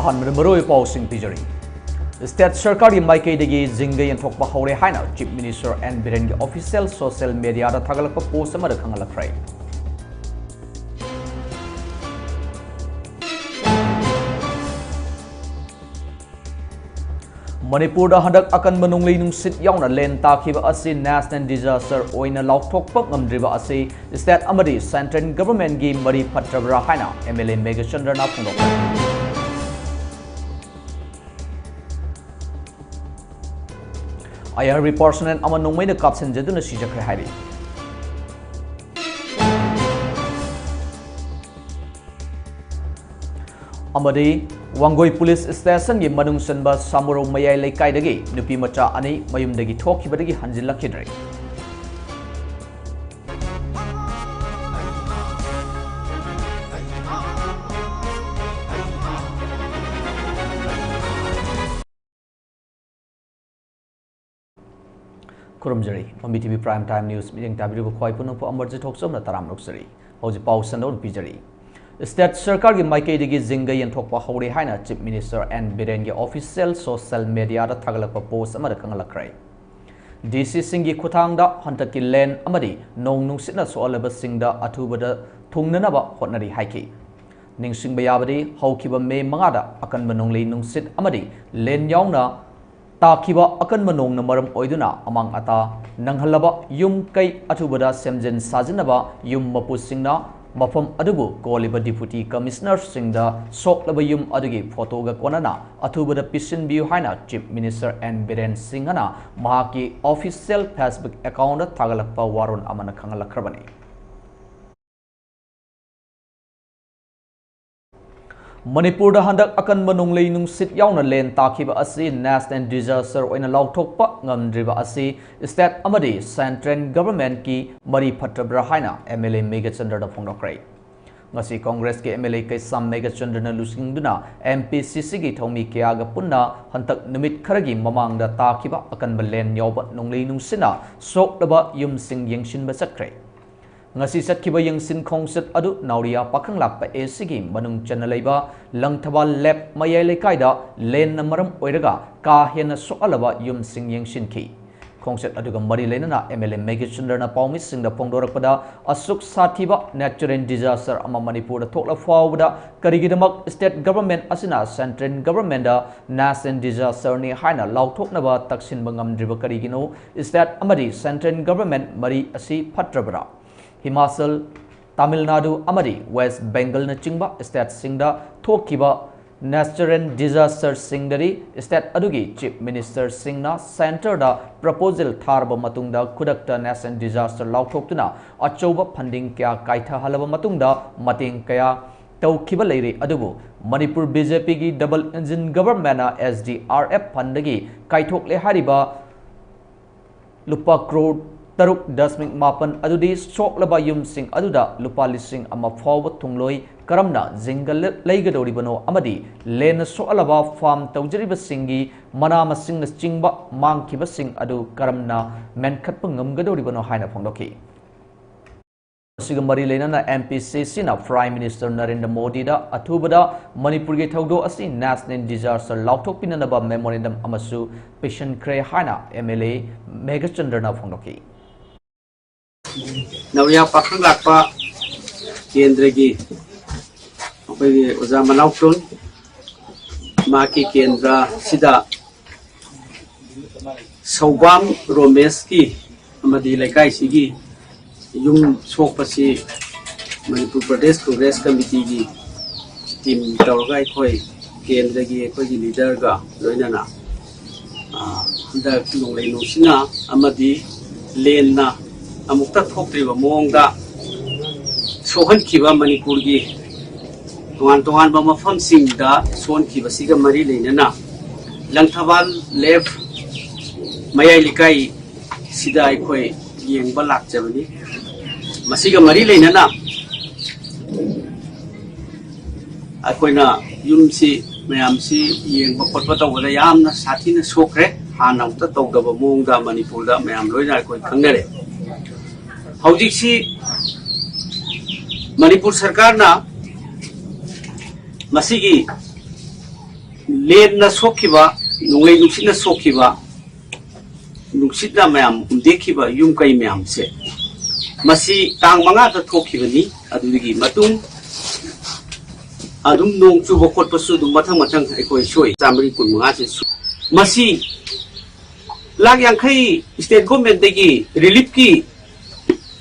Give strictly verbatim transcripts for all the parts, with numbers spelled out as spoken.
ꯑꯍꯥꯟꯕꯗ ꯃꯔꯨꯑꯣꯏꯕ ꯄꯥꯎꯁꯤꯡ ꯄꯤꯖꯔꯤ꯫ ꯁ꯭ꯇꯦꯠ ꯁꯔꯀꯥꯔꯒꯤ ꯃꯥꯏꯀꯩꯗꯒꯤ ꯖꯤꯡꯒ ꯌꯦꯟꯊꯣꯛꯄ ꯍꯧꯔꯦ ꯍꯥꯏꯅ ꯆꯤꯐ ꯃꯤꯅꯤꯁꯇꯔ ꯑꯦꯟ ꯕꯤꯔꯦꯟꯒꯤ ꯑꯣꯐꯤꯁꯤꯌꯦꯜ ꯁꯣꯁꯤꯌꯦꯜ ꯃꯦꯗꯤꯌꯥꯗ ꯊꯥꯒꯠꯂꯛꯄ ꯄꯣꯁ ꯑꯃꯗ ꯈꯪꯍꯜꯂꯛꯈ꯭ꯔꯦ꯫ ꯃꯅꯤꯄꯨꯔꯗ ꯍꯟꯗꯛ ꯑꯀꯟꯕ ꯅꯣꯡꯂꯩ ꯅꯨꯡꯁꯤꯠ ꯌꯥꯎꯅ ꯂꯦꯟ ꯇꯥꯈꯤꯕ ꯑꯁꯤ ꯅꯦꯁꯅꯦꯜ ꯗꯤꯖꯥꯁꯇꯔ ꯑꯣꯏꯅ ꯂꯥꯎꯊꯣꯛꯄ ꯉꯝꯗ꯭ꯔꯤꯕ ꯑꯁꯤ ꯁ꯭ꯇꯦꯠ ꯑꯃꯗꯤ ꯁꯦꯟꯇ꯭ꯔꯦꯜ ꯒꯚꯔꯟꯃꯦꯟꯠꯀꯤ ꯃꯔꯤ ꯐꯠꯇ꯭ꯔꯕ꯭ꯔꯥ ꯍꯥꯏꯅ ꯑꯦꯝ ꯑꯦꯜ ꯑꯦ ꯃꯦꯘꯆꯟꯗ꯭ꯔꯅ ꯐꯣꯡꯗꯣꯛꯈ꯭ꯔꯦ꯫ ꯑꯥꯏ ꯑꯥꯔ ꯕꯤ ꯄꯔꯁꯣꯅꯦꯜ ꯑꯃ ꯅꯣꯡꯃꯩꯅ ꯀꯥꯞꯁꯤꯟꯖꯗꯨꯅ ꯁꯤꯖꯈ꯭ꯔꯦ ꯍꯥꯏꯔꯤ꯫ ꯑꯃꯗꯤ ꯋꯥꯡꯒꯣꯏ ꯄꯨꯂꯤꯁ ꯁ꯭ꯇꯦꯁꯟꯒꯤ ꯃꯅꯨꯡ ꯆꯟꯕ ꯁꯥꯃꯨꯔꯧ ꯃꯌꯥꯏ ꯂꯩꯀꯥꯏꯗꯒꯤ ꯅꯨꯄꯤ ꯃꯆꯥ ꯑꯅꯤ ꯃꯌꯨꯝꯗꯒꯤ ꯊꯣꯛꯈꯤꯕꯗꯒꯤ ꯍꯟꯖꯤꯜꯂꯛꯈꯤꯗ꯭ꯔꯦ꯫ ꯈꯨꯔꯨꯝꯖꯔꯤ꯫ ꯃꯃꯤ T V Prime Time News ꯃꯤꯠꯌꯦꯡ ꯇꯥꯕꯤꯔꯤꯕ ꯈ꯭ꯋꯥꯏ ꯄꯨꯝꯅꯃꯛꯄꯨ ꯑꯃꯔꯖꯤꯠ ꯊꯣꯛꯆꯣꯝꯅ ꯇꯔꯥꯝꯅ ꯑꯣꯛꯆꯔꯤ꯫ ꯍꯧꯖꯤꯛ ꯄꯥꯎ ꯁꯟꯗꯣꯛꯅ ꯄꯤꯖꯔꯤ꯫ ꯁ꯭ꯇꯦꯠ ꯁꯔꯀꯥꯔꯒꯤ ꯃꯥꯏꯀꯩꯗꯒꯤ ꯖꯤꯡꯒ ꯌꯦꯟꯊꯣꯛꯄ ꯍꯧꯔꯦ ꯍꯥꯏꯅ ꯆꯤꯐ ꯃꯤꯅꯤꯁꯇꯔ ꯑꯦꯟ ꯕꯤꯔꯦꯟꯒꯤ ꯑꯣꯐꯤꯁꯤꯌꯦꯜ ꯁꯣꯁꯤꯌꯦꯜ ꯃꯦꯗꯤꯌꯥꯗ ꯊꯥꯒꯠꯂꯛꯄ ꯄꯣꯁ ꯑꯃꯗ ꯈꯪꯍꯜꯂꯛꯈ꯭ꯔꯦ꯫ ꯗꯤ ꯁꯤꯁꯤꯡꯒꯤ ꯈꯨꯠꯊꯥꯡꯗ ꯍꯟꯗꯛꯀꯤ ꯂꯦꯟ ꯑꯃꯗꯤ ꯅꯣꯡ ꯅꯨꯡꯁꯤꯠꯅ ꯁꯣꯛꯍꯜꯂꯕꯁꯤꯡꯗ ꯑꯊꯨꯕꯗ ꯊꯨꯡꯅꯅꯕ ꯍꯣꯠꯅꯔꯤ ꯍꯥꯏꯈꯤ꯫ ꯅꯤꯡꯁꯤꯡꯕ ꯌꯥꯕꯗꯤ, ꯍꯧꯈꯤꯕ ꯃꯦ ꯃꯉꯥꯗ ꯑꯀꯟꯕ ꯅꯣꯡꯂꯩ ꯅꯨꯡꯁꯤꯠ ꯑꯃꯗꯤ ꯂꯦꯟ ꯌꯥꯎꯅ ꯇꯥꯈꯤꯕ ꯑꯀꯟꯕ ꯅꯣꯡꯅ ꯃꯔꯝ ꯑꯣꯏꯗꯨꯅ ꯑꯃꯥꯡ ꯑꯇꯥ ꯅꯪꯍꯜꯂꯕ ꯌꯨꯝ ꯀꯩ ꯑꯊꯨꯕꯗ ꯁꯦꯝꯖꯤꯟ ꯁꯥꯖꯤꯟꯅꯕ ꯌꯨꯝ ꯃꯄꯨꯁꯤꯡꯅ ꯃꯐꯝ ꯑꯗꯨꯕꯨ ꯀꯣꯜꯂꯤꯕ ꯗꯤꯄꯨꯇꯤ ꯀꯃꯤꯁꯅꯔꯁꯤꯡꯗ ꯁꯣꯛꯂꯕ ꯌꯨꯝ ꯑꯗꯨꯒꯤ ꯐꯣꯇꯣꯒ ꯀꯣꯟꯅꯅ ꯑꯊꯨꯕꯗ ꯄꯤꯁꯤꯟꯕꯤꯌꯨ ꯍꯥꯏꯅ ꯆꯤꯐ ꯃꯤꯅꯤꯁꯇꯔ ꯑꯦꯟ ꯕꯤꯔꯦꯟ ꯁꯤꯡꯍꯅ ꯃꯍꯥꯛꯀꯤ ꯑꯣꯐꯤꯁꯤꯌꯦꯜ ꯐꯦꯁꯕꯨꯛ ꯑꯦꯀꯥꯎꯟꯗ ꯊꯥꯒꯠꯂꯛꯄ ꯋꯥꯔꯣꯜ ꯑꯃꯅ ꯈꯪꯍꯜꯂꯛꯈ꯭ꯔꯕꯅꯤ꯫ ꯃꯅꯤꯄꯨꯔꯗ ꯍꯟꯗꯛ ꯑꯀꯟꯕ ꯅꯣꯡꯂꯩ ꯅꯨꯡꯁꯤꯠ ꯌꯥꯎꯅ ꯂꯦꯟ ꯇꯥꯈꯤꯕ ꯑꯁꯤ ꯅꯦꯁꯅꯦꯜ ꯗꯤꯖꯥꯁꯇꯔ ꯑꯣꯏꯅ ꯂꯥꯎꯊꯣꯛꯄ ꯉꯝꯗ꯭ꯔꯤꯕ ꯑꯁꯤ ꯁ꯭ꯇꯦꯠ ꯑꯃꯗꯤ ꯁꯦꯟꯇ꯭ꯔꯦꯜ ꯒꯚꯔꯟꯃꯦꯟꯠꯀꯤ ꯃꯔꯤ ꯐꯠꯇ꯭ꯔꯕ꯭ꯔꯥ ꯍꯥꯏꯅ ꯑꯦꯝ ꯑꯦꯜ ꯑꯦ ꯃꯦꯘꯆꯟꯗ꯭ꯔꯗ ꯐꯣꯡꯗꯣꯛꯈ꯭ꯔꯦ꯫ ꯉꯁꯤ ꯀꯣꯡꯒ꯭ꯔꯦꯁꯀꯤ ꯑꯦꯝ ꯑꯦꯜ ꯑꯦ ꯀꯩꯁꯥꯝ ꯃꯦꯘꯆꯟꯗ꯭ꯔꯅ ꯂꯨꯆꯤꯡꯗꯨꯅ ꯑꯦꯝ ꯄꯤ ꯁꯤ ꯁꯤꯒꯤ ꯊꯧꯃꯤ ꯀꯌꯥꯒ ꯄꯨꯟꯅ ꯍꯟꯗꯛ ꯅꯨꯃꯤꯠ ꯈꯔꯒꯤ ꯃꯃꯥꯡꯗ ꯇꯥꯈꯤꯕ ꯑꯀꯟꯕ ꯂꯦꯟ ꯌꯥꯎꯕ ꯅꯣꯡꯂꯩ ꯅꯨꯡꯁꯤꯠꯅ ꯁꯣꯛꯂꯕ ꯌꯨꯝꯁꯤꯡ ꯌꯦꯡꯁꯤꯟꯕ ꯆꯠꯈ꯭ꯔꯦ꯫ ꯉꯁꯤ ꯆꯠꯈꯤꯕ ꯌꯦꯡꯁꯤꯟ ꯈꯣꯡꯆꯠ ꯑꯗꯨ ꯅꯥꯎꯔꯤꯌꯥ ꯄꯥꯈꯪꯂꯥꯛꯄ ꯑꯦꯁꯤꯒꯤ ꯃꯅꯨꯡ ꯆꯟꯅ ꯂꯩꯕ ꯂꯪꯊꯕꯥꯜ ꯂꯦꯞ ꯃꯌꯥꯏ ꯂꯩꯀꯥꯏꯗ ꯂꯦꯟꯅ ꯃꯔꯝ ꯑꯣꯏꯔꯒ ꯀꯥ ꯍꯦꯟꯅ ꯁꯣꯛꯍꯜꯂꯕ ꯌꯨꯝꯁꯤꯡ ꯌꯦꯡꯁꯤꯟꯈꯤ꯫ ꯈꯣꯡꯆꯠ ꯑꯗꯨꯒ ꯃꯔꯤ ꯂꯩꯅꯅ ꯑꯦꯝ ꯑꯦꯜ ꯑꯦ ꯃꯦꯘꯆꯟꯗ꯭ꯔꯅ ꯄꯥꯎꯃꯤꯁꯤꯡꯗ ꯐꯣꯡꯗꯣꯔꯛꯄꯗ, ꯑꯁꯨꯛ ꯁꯥꯊꯤꯕ natural disaster ꯑꯃ ꯃꯅꯤꯄꯨꯔꯗ ꯊꯣꯛꯂ ꯐꯥꯎꯕꯗ ꯀꯔꯤꯒꯤꯗꯃꯛ state government ꯑꯁꯤꯅ central governmentꯗ natural disasterꯅꯤ ꯍꯥꯏꯅ ꯂꯥꯎꯊꯣꯛꯅꯕ ꯇꯛꯁꯤꯟꯕ ꯉꯝꯗ꯭ꯔꯤꯕ ꯀꯔꯤꯒꯤꯅꯣ? State ꯑꯃꯗꯤ central government ꯃꯔꯤ ꯑꯁꯤ ꯐꯠꯇ꯭ꯔꯕ꯭ꯔꯥ? ꯍꯤꯃꯥꯆꯜ, ꯇꯥꯃꯤꯜ ꯅꯥꯗꯨ ꯑꯃꯗꯤ ꯋꯦꯁ ꯕꯦꯡꯒꯜꯅꯆꯤꯡꯕ stateꯁꯤꯡꯗ ꯊꯣꯛꯈꯤꯕ natural disasterꯁꯤꯡꯗꯗꯤ state ꯑꯗꯨꯒꯤ chief ministerꯁꯤꯡꯅ centreꯗ proposal ꯊꯥꯔꯕ ꯃꯇꯨꯡꯗ ꯈꯨꯗꯛꯇ natural disaster ꯂꯥꯎꯊꯣꯛꯇꯨꯅ ꯑꯆꯧꯕ funding ꯀꯌꯥ ꯀꯥꯏꯊꯍꯜꯂꯕ ꯃꯇꯨꯡꯗ ꯃꯇꯦꯡ ꯀꯌꯥ ꯇꯧꯈꯤꯕ ꯂꯩꯔꯦ꯫ ꯑꯗꯨꯕꯨ ꯃꯅꯤꯄꯨꯔ BJPꯒꯤ double engine governmentꯅ SDRF fundꯗꯒꯤ ꯀꯥꯏꯊꯣꯛꯂꯦ ꯍꯥꯏꯔꯤꯕ ꯂꯨꯄꯥ ꯀ꯭ꯔꯣꯔ ꯇꯔꯨꯛ ꯗꯁꯃꯤꯛ ꯃꯥꯄꯟ ꯑꯗꯨꯗꯤ ꯁꯣꯛꯂꯕ ꯌꯨꯝꯁꯤꯡ ꯑꯗꯨꯗ ꯂꯨꯄꯥ ꯂꯤꯁꯤꯡ ꯑꯃ ꯐꯥꯎꯕ ꯊꯨꯡꯂꯣꯏ ꯀꯔꯝꯅ ꯖꯤꯡꯒ ꯂꯩꯒꯗꯧꯔꯤꯕꯅꯣ ꯑꯃꯗꯤ ꯂꯦꯟꯅ ꯁꯣꯛꯍꯜꯂꯕ farm ꯇꯧꯖꯔꯤꯕꯁꯤꯡꯒꯤ ꯃꯅꯥ ꯃꯁꯤꯡꯅꯆꯤꯡꯕ ꯃꯥꯡꯈꯤꯕꯁꯤꯡ ꯑꯗꯨ ꯀꯔꯝꯅ ꯃꯦꯟꯈꯠꯄ ꯉꯝꯒꯗꯧꯔꯤꯕꯅꯣ ꯍꯥꯏꯅ ꯐꯣꯡꯗꯣꯛꯈꯤ꯫ ꯑꯁꯤꯒ ꯃꯔꯤ ꯂꯩꯅꯅ MPCCꯅ Prime Minister ꯅꯔꯦꯟꯗ꯭ꯔ ꯃꯣꯗꯤꯗ ꯑꯊꯨꯕꯗ ꯃꯅꯤꯄꯨꯔꯒꯤ ꯊꯧꯗꯣꯛ ꯑꯁꯤ natural disaster ꯂꯥꯎꯊꯣꯛꯄꯤꯅꯅꯕ memorandum ꯑꯃꯁꯨ ꯄꯤꯁꯤꯟꯈ꯭ꯔꯦ ꯍꯥꯏꯅ MLA ꯃꯦꯘꯆꯟꯗ꯭ꯔꯅ ꯐꯣꯡꯗꯣꯛꯈꯤ꯫ ꯅꯥꯎꯔꯤꯌꯥ ꯄꯥꯈꯪ ꯂꯥꯛꯄ ꯀꯦꯟꯗ꯭ꯔꯒꯤ ꯑꯩꯈꯣꯏꯒꯤ ꯑꯣꯖꯥ ꯃꯅꯥꯎꯇꯣꯟ, ꯃꯍꯥꯛꯀꯤ ꯀꯦꯟꯗ꯭ꯔꯁꯤꯗ ꯁꯧꯕꯥꯝ ꯔꯣꯃꯦꯁꯀꯤ ꯑꯃꯗꯤ ꯂꯩꯀꯥꯏꯁꯤꯒꯤ ꯌꯨꯝ ꯁꯣꯛꯄꯁꯤ ꯃꯅꯤꯄꯨꯔ ꯄ꯭ꯔꯗꯦꯁ ꯀꯪꯒ꯭ꯔꯦꯁ ꯀꯃꯤꯇꯤꯒꯤ team ꯇꯧꯔꯒ ꯑꯩꯈꯣꯏ ꯀꯦꯟꯗ꯭ꯔꯒꯤ ꯑꯩꯈꯣꯏꯒꯤ leaderꯒ ꯂꯣꯏꯅꯅ, ꯑ, ꯍꯟꯗꯛ ꯅꯣꯡꯂꯩ ꯅꯨꯡꯁꯤꯠꯅ ꯑꯃꯗꯤ ꯂꯦꯟꯅ ꯑꯃꯨꯛꯇ ꯊꯣꯛꯇ꯭ꯔꯤꯕ ꯃꯑꯣꯡꯗ ꯁꯣꯛꯍꯟꯈꯤꯕ ꯃꯅꯤꯄꯨꯔꯒꯤ ꯇꯣꯉꯥꯟ ꯇꯣꯉꯥꯟꯕ ꯃꯐꯝꯁꯤꯡꯗ ꯁꯣꯛꯍꯟꯈꯤꯕꯁꯤꯒ ꯃꯔꯤ ꯂꯩꯅꯅ ꯂꯪꯊꯕꯥꯜ ꯂꯦꯞ ꯃꯌꯥꯏ ꯂꯩꯀꯥꯏ ꯁꯤꯗ ꯑꯩꯈꯣꯏ ꯌꯦꯡꯕ ꯂꯥꯛꯆꯕꯅꯤ꯫ ꯃꯁꯤꯒ ꯃꯔꯤ ꯂꯩꯅꯅ ꯑꯩꯈꯣꯏꯅ ꯌꯨꯝꯁꯤ, ꯃꯌꯥꯝꯁꯤ ꯌꯦꯡꯕ ꯈꯣꯠꯄ ꯇꯧꯕꯗ ꯌꯥꯝꯅ ꯁꯥꯊꯤꯅ ꯁꯣꯛꯈ꯭ꯔꯦ꯫ ꯍꯥꯟꯅ ꯑꯃꯨꯛꯇ ꯇꯧꯗꯕ ꯃꯑꯣꯡꯗ ꯃꯅꯤꯄꯨꯔꯗ ꯃꯌꯥꯝ ꯂꯣꯏꯅ ꯑꯩꯈꯣꯏ ꯈꯪꯅꯔꯦ꯫ ꯍꯧꯖꯤꯛꯁꯤ ꯃꯅꯤꯄꯨꯔ ꯁꯔꯀꯥꯔꯅ ꯃꯁꯤꯒꯤ ꯂꯦꯟꯅ ꯁꯣꯛꯈꯤꯕ, ꯅꯣꯡꯂꯩ ꯅꯨꯡꯁꯤꯠꯅ ꯁꯣꯛꯈꯤꯕ, ꯅꯨꯡꯁꯤꯠꯅ ꯃꯌꯥꯝ ꯍꯨꯝꯗꯦꯛꯈꯤꯕ ꯌꯨꯝ ꯀꯩ ꯃꯌꯥꯝꯁꯦ, ꯃꯁꯤ ꯇꯥꯡ ꯃꯉꯥꯗ ꯊꯣꯛꯈꯤꯕꯅꯤ꯫ ꯑꯗꯨꯗꯒꯤ ꯃꯇꯨꯡ ꯑꯗꯨꯝ ꯅꯣꯡ ꯆꯨꯕ ꯈꯣꯠꯄꯁꯨ ꯑꯗꯨꯝ ꯃꯊꯪ ꯃꯊꯪ ꯑꯩꯈꯣꯏ ꯁꯣꯛꯏ꯫ ꯆꯥꯃꯔꯤ ꯀꯨꯟꯃꯉꯥꯁꯦ ꯁꯨ-, ꯃꯁꯤ ꯂꯥꯈ ꯌꯥꯡꯈꯩ state governmentꯇꯒꯤ reliefꯀꯤ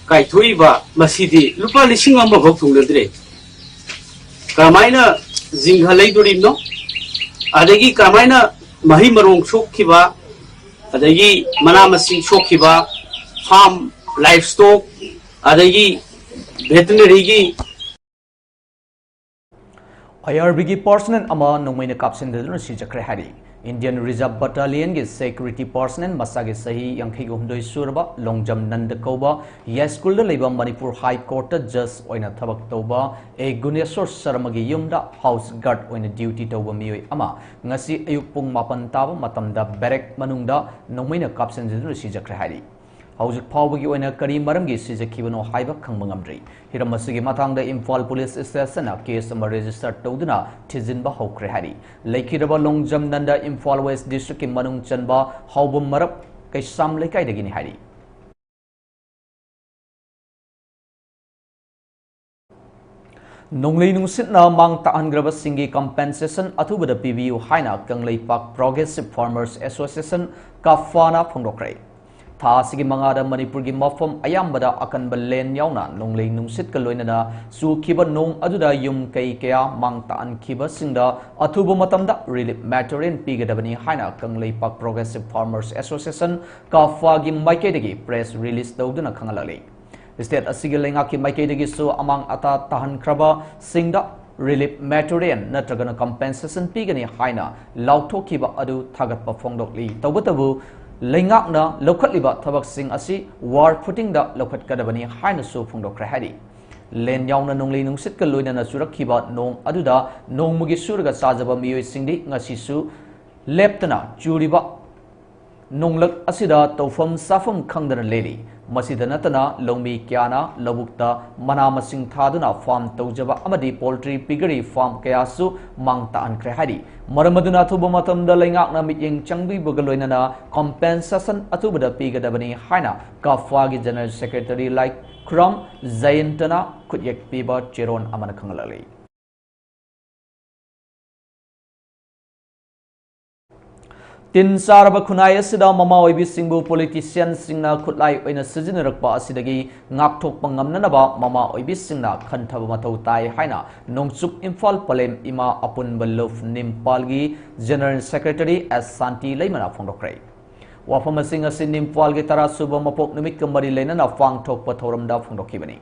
ꯀꯥꯏꯊꯣꯛꯏꯕ, ꯃꯁꯤꯗꯤ ꯂꯨꯄꯥ ꯂꯤꯁꯤꯡ ꯑꯃꯐꯥꯎ ꯊꯨꯡꯅꯗ꯭ꯔꯦ꯫ ꯀꯔꯝꯍꯥꯏꯅ ꯖꯤꯡꯒ ꯂꯩꯗꯣꯔꯤꯕꯅꯣ? ꯑꯗꯒꯤ ꯀꯔꯝꯍꯥꯏꯅ ꯃꯍꯩ ꯃꯔꯣꯡ ꯁꯣꯛꯈꯤꯕ, ꯑꯗꯒꯤ ꯃꯅꯥ ꯃꯁꯤꯡ ꯁꯣꯛꯈꯤꯕ, farm, livestock, ꯑꯗꯒꯤ veterinaryꯒꯤ ꯑꯥꯏ ꯑꯥꯔ ꯕꯤꯒꯤ personnel ꯑꯃ ꯅꯣꯡꯃꯩꯅ ꯀꯥꯞꯁꯤꯟꯗꯨꯅ ꯁꯤꯖꯈ꯭ꯔꯦ ꯍꯥꯏꯔꯤ꯫ Indian Reserve Battalionꯒꯤ security personnel, ꯃꯁꯥꯒꯤ ꯆꯍꯤ ꯌꯥꯡꯈꯩꯒ ꯍꯨꯝꯗꯣꯏ ꯁꯨꯔꯕ ꯂꯣꯡꯖꯝ ꯅꯟꯗ ꯀꯧꯕ ꯌꯥꯏꯁ꯭ꯀꯨꯜꯗ ꯂꯩꯕ ꯃꯅꯤꯄꯨꯔ High Courtꯇ judge ꯑꯣꯏꯅ ꯊꯕꯛ ꯇꯧꯕ ꯑꯦ ꯒꯨꯅꯦꯁꯣꯔ ꯁꯔꯃꯒꯤ ꯌꯨꯝꯗ house guard ꯑꯣꯏꯅ duty ꯇꯧꯕ ꯃꯤꯑꯣꯏ ꯑꯃ ꯉꯁꯤ ꯑꯌꯨꯛ ꯄꯨꯡ ꯃꯥꯄꯟ ꯇꯥꯕ ꯃꯇꯝꯗ barrack ꯃꯅꯨꯡꯗ ꯅꯣꯡꯃꯩꯅ ꯀꯥꯞꯁꯤꯟꯗꯨꯅ ꯁꯤꯖꯈ꯭ꯔꯦ ꯍꯥꯏꯔꯤ꯫ ꯍꯧꯖꯤꯛ ꯐꯥꯎꯕꯒꯤ ꯑꯣꯏꯅ ꯀꯔꯤ ꯃꯔꯝꯒꯤ ꯁꯤꯖꯈꯤꯕꯅꯣ ꯍꯥꯏꯕ ꯈꯪꯕ ꯉꯝꯗ꯭ꯔꯤ꯫ ꯍꯤꯔꯝ ꯑꯁꯤꯒꯤ ꯃꯇꯥꯡꯗ ꯏꯝꯐꯥꯜ police stationꯅ case ꯑꯃ register ꯇꯧꯗꯨꯅ ꯊꯤꯖꯤꯟꯕ ꯍꯧꯈ꯭ꯔꯦ ꯍꯥꯏꯔꯤ꯫ ꯂꯩꯈꯤꯗ꯭ꯔꯕ ꯂꯣꯡꯖꯝ ꯅꯟꯗ ꯏꯝꯐꯥꯜ West districtꯀꯤ ꯃꯅꯨꯡ ꯆꯟꯕ ꯍꯥꯎꯕꯝ ꯃꯔꯞ ꯀꯩꯁꯥꯝ ꯂꯩꯀꯥꯏꯗꯒꯤꯅꯤ ꯍꯥꯏꯔꯤ꯫ ꯅꯣꯡꯂꯩ ꯅꯨꯡꯁꯤꯠꯅ ꯃꯥꯡ ꯇꯥꯛꯍꯟꯈ꯭ꯔꯕꯁꯤꯡꯒꯤ compensation ꯑꯊꯨꯕꯗ ꯄꯤꯕꯤꯌꯨ ꯍꯥꯏꯅ ꯀꯪꯂꯩꯄꯥꯛ Progressive Farmers Association, ꯀꯥꯐꯥꯅ ꯐꯣꯡꯗꯣꯛꯈ꯭ꯔꯦ꯫ ꯊꯥ ꯑꯁꯤꯒꯤ ꯃꯉꯥꯗ ꯃꯅꯤꯄꯨꯔꯒꯤ ꯃꯐꯝ ꯑꯌꯥꯝꯕꯗ ꯑꯀꯟꯕ ꯂꯦꯟ ꯌꯥꯎꯅ ꯅꯣꯡꯂꯩ ꯅꯨꯡꯁꯤꯠꯀ ꯂꯣꯏꯅꯅ ꯆꯨꯈꯤꯕ ꯅꯣꯡ ꯑꯗꯨꯗ ꯌꯨꯝ ꯀꯩ ꯀꯌꯥ ꯃꯥꯡ ꯇꯥꯛꯍꯟꯈꯤꯕꯁꯤꯡꯗ ꯑꯊꯨꯕ ꯃꯇꯝꯗ relief material ꯄꯤꯒꯗꯕꯅꯤ ꯍꯥꯏꯅ ꯀꯪꯂꯩꯄꯥꯛ Progressive Farmers Association, ꯀꯥꯐꯥꯒꯤ ꯃꯥꯏꯀꯩꯗꯒꯤ press release ꯇꯧꯗꯨꯅ ꯈꯪꯍꯜꯂꯛꯂꯤ꯫ State ꯑꯁꯤꯒꯤ ꯂꯩꯉꯥꯛꯀꯤ ꯃꯥꯏꯀꯩꯗꯒꯤꯁꯨ ꯑꯃꯥꯡ ꯑꯇꯥ ꯇꯥꯍꯟꯈ꯭ꯔꯕꯁꯤꯡꯗ relief material ꯅꯠꯇ꯭ꯔꯒꯅ compensation ꯄꯤꯒꯅꯤ ꯍꯥꯏꯅ ꯂꯥꯎꯊꯣꯛꯈꯤꯕ ꯑꯗꯨ ꯊꯥꯒꯠꯄ ꯐꯣꯡꯗꯣꯛꯂꯤ꯫ ꯇꯧꯕꯇꯕꯨ, ꯂꯩꯉꯥꯛꯅ ꯂꯧꯈꯠꯂꯤꯕ ꯊꯕꯛꯁꯤꯡ ꯑꯁꯤ war footingꯗ ꯂꯧꯈꯠꯀꯗꯕꯅꯤ ꯍꯥꯏꯅꯁꯨ ꯐꯣꯡꯗꯣꯛꯈ꯭ꯔꯦ ꯍꯥꯏꯔꯤ꯫ ꯂꯦꯟ ꯌꯥꯎꯅ ꯅꯣꯡꯂꯩ ꯅꯨꯡꯁꯤꯠꯀ ꯂꯣꯏꯅꯅ ꯆꯨꯔꯛꯈꯤꯕ ꯅꯣꯡ ꯑꯗꯨꯗ ꯅꯣꯡꯃꯒꯤ ꯁꯨꯔꯒ ꯆꯥꯖꯕ ꯃꯤꯑꯣꯏꯁꯤꯡꯗꯤ ꯉꯁꯤꯁꯨ ꯂꯦꯞꯇꯅ ꯆꯨꯔꯤꯕ ꯅꯣꯡꯂꯛ ꯑꯁꯤꯗ ꯇꯧꯐꯝ ꯆꯥꯐꯝ ꯈꯪꯗꯅ ꯂꯦꯜꯂꯤ꯫ ꯃꯁꯤꯗ ꯅꯠꯇꯅ ꯂꯧꯃꯤ ꯀꯌꯥꯅ ꯂꯧꯕꯨꯛꯇ ꯃꯅꯥ ꯃꯁꯤꯡ ꯊꯥꯗꯨꯅ farm ꯇꯧꯖꯕ ꯑꯃꯗꯤ poultry piggery farm ꯀꯌꯥꯁꯨ ꯃꯥꯡ ꯇꯥꯛꯍꯟꯈ꯭ꯔꯦ ꯍꯥꯏꯔꯤ꯫ ꯃꯔꯝ ꯑꯗꯨꯅ ꯑꯊꯨꯕ ꯃꯇꯝꯗ ꯂꯩꯉꯥꯛꯅ ꯃꯤꯠꯌꯦꯡ ꯆꯪꯕꯤꯕꯒ ꯂꯣꯏꯅꯅ compensation ꯑꯊꯨꯕꯗ ꯄꯤꯒꯗꯕꯅꯤ ꯍꯥꯏꯅ ꯀꯐꯥꯒꯤ General Secretary ꯂꯥꯏꯈꯨꯔꯥꯝ ꯖꯌꯟꯇꯅ ꯈꯨꯠꯌꯦꯛ ꯄꯤꯕ ꯆꯦꯔꯣꯟ ꯑꯃꯅ ꯈꯪꯍꯜꯂꯛꯂꯤ꯫ ꯇꯤꯟ ꯆꯥꯔꯕ ꯈꯨꯟꯅꯥꯏ ꯑꯁꯤꯗ ꯃꯃꯥ ꯑꯣꯏꯕꯤꯁꯤꯡꯕꯨ politicianꯁꯤꯡꯅ ꯈꯨꯠꯂꯥꯏ ꯑꯣꯏꯅ ꯁꯤꯖꯤꯟꯅꯔꯛꯄ ꯑꯁꯤꯗꯒꯤ ꯉꯥꯛꯊꯣꯛꯄ ꯉꯝꯅꯅꯕ ꯃꯃꯥ ꯑꯣꯏꯕꯤꯁꯤꯡꯅ ꯈꯟꯊꯕ ꯃꯊꯧ ꯇꯥꯏ ꯍꯥꯏꯅ ꯅꯣꯡꯆꯨꯞ ꯏꯝꯐꯥꯜ ꯄꯂꯦꯝ ꯏꯃꯥ ꯑꯄꯨꯟꯕ ꯂꯨꯞ ꯅꯤꯝꯄꯥꯜꯒꯤ General Secretary ꯑꯦꯁ ꯁꯥꯟꯇꯤ ꯂꯩꯃꯅ ꯐꯣꯡꯗꯣꯛꯈ꯭ꯔꯦ꯫ ꯋꯥꯐꯝꯁꯤꯡ ꯑꯁꯤ ꯅꯤꯝꯄꯥꯜꯒꯤ ꯇꯔꯥ ꯁꯨꯕ ꯃꯄꯣꯛ ꯅꯨꯃꯤꯠꯀ ꯃꯔꯤ ꯂꯩꯅꯅ ꯄꯥꯡꯊꯣꯛꯄ ꯊꯧꯔꯝꯗ ꯐꯣꯡꯗꯣꯛꯈꯤꯕꯅꯤ꯫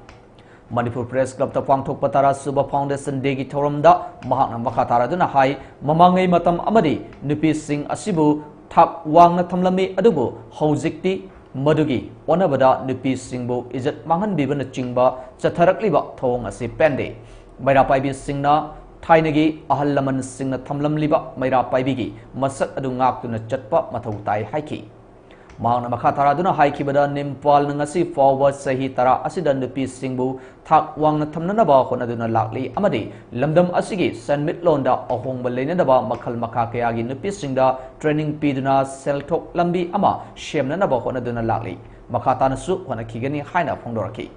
ꯃꯅꯤꯄꯨꯔ Press Clubꯇ ꯄꯥꯡꯊꯣꯛꯄ ꯇꯔꯥ ꯁꯨꯕ Foundation Dayꯒꯤ ꯊꯧꯔꯝꯗ ꯃꯍꯥꯛꯅ ꯃꯈꯥ ꯇꯥꯔꯗꯨꯅ ꯍꯥꯏ, ꯃꯃꯥꯡꯉꯩ ꯃꯇꯝ ꯑꯃꯗꯤ ꯅꯨꯄꯤꯁꯤꯡ ꯑꯁꯤꯕꯨ ꯊꯥꯛ ꯋꯥꯡꯅ ꯊꯝꯂꯝꯃꯤ, ꯑꯗꯨꯕꯨ ꯍꯧꯖꯤꯛꯇꯤ ꯃꯗꯨꯒꯤ ꯑꯣꯟꯅꯕꯗ ꯅꯨꯄꯤꯁꯤꯡꯕꯨ ꯏꯖꯠ ꯃꯥꯡꯍꯟꯕꯤꯕꯅꯆꯤꯡꯕ ꯆꯠꯊꯔꯛꯂꯤꯕ ꯊꯧꯑꯣꯡ ꯑꯁꯤ ꯄꯦꯟꯗꯦ꯫ ꯃꯩꯔꯥ ꯄꯥꯏꯕꯤꯁꯤꯡꯅ ꯊꯥꯏꯅꯒꯤ ꯑꯍꯜ ꯂꯃꯟꯁꯤꯡꯅ ꯊꯝꯂꯝꯂꯤꯕ ꯃꯩꯔꯥ ꯄꯥꯏꯕꯤꯒꯤ ꯃꯁꯛ ꯑꯗꯨ ꯉꯥꯛꯇꯨꯅ ꯆꯠꯄ ꯃꯊꯧ ꯇꯥꯏ ꯍꯥꯏꯈꯤ꯫ ꯃꯍꯥꯛꯅ ꯃꯈꯥ ꯇꯥꯔꯗꯨꯅ ꯍꯥꯏꯈꯤꯕꯗ, ꯅꯤꯝꯄꯥꯜꯅ ꯉꯁꯤ ꯐꯥꯎꯕ ꯆꯍꯤ ꯇꯔꯥ ꯑꯁꯤꯗ ꯅꯨꯄꯤꯁꯤꯡꯕꯨ ꯊꯥꯛ ꯋꯥꯡꯅ ꯊꯝꯅꯅꯕ ꯍꯣꯠꯅꯗꯨꯅ ꯂꯥꯛꯂꯤ ꯑꯃꯗꯤ ꯂꯝꯗꯝ ꯑꯁꯤꯒꯤ ꯁꯦꯟꯃꯤꯠꯂꯣꯟꯗ ꯑꯍꯣꯡꯕ ꯂꯩꯅꯅꯕ ꯃꯈꯜ ꯃꯈꯥ ꯀꯌꯥꯒꯤ ꯅꯨꯄꯤꯁꯤꯡꯗ training ꯄꯤꯗꯨꯅ ꯁꯦꯜꯊꯣꯛ ꯂꯝꯕꯤ ꯑꯃ ꯁꯦꯝꯅꯅꯕ ꯍꯣꯠꯅꯗꯨꯅ ꯂꯥꯛꯂꯤ꯫ ꯃꯈꯥ ꯇꯥꯅꯁꯨ ꯍꯣꯠꯅꯈꯤꯒꯅꯤ ꯍꯥꯏꯅ ꯐꯣꯡꯗꯣꯔꯛꯈꯤ꯫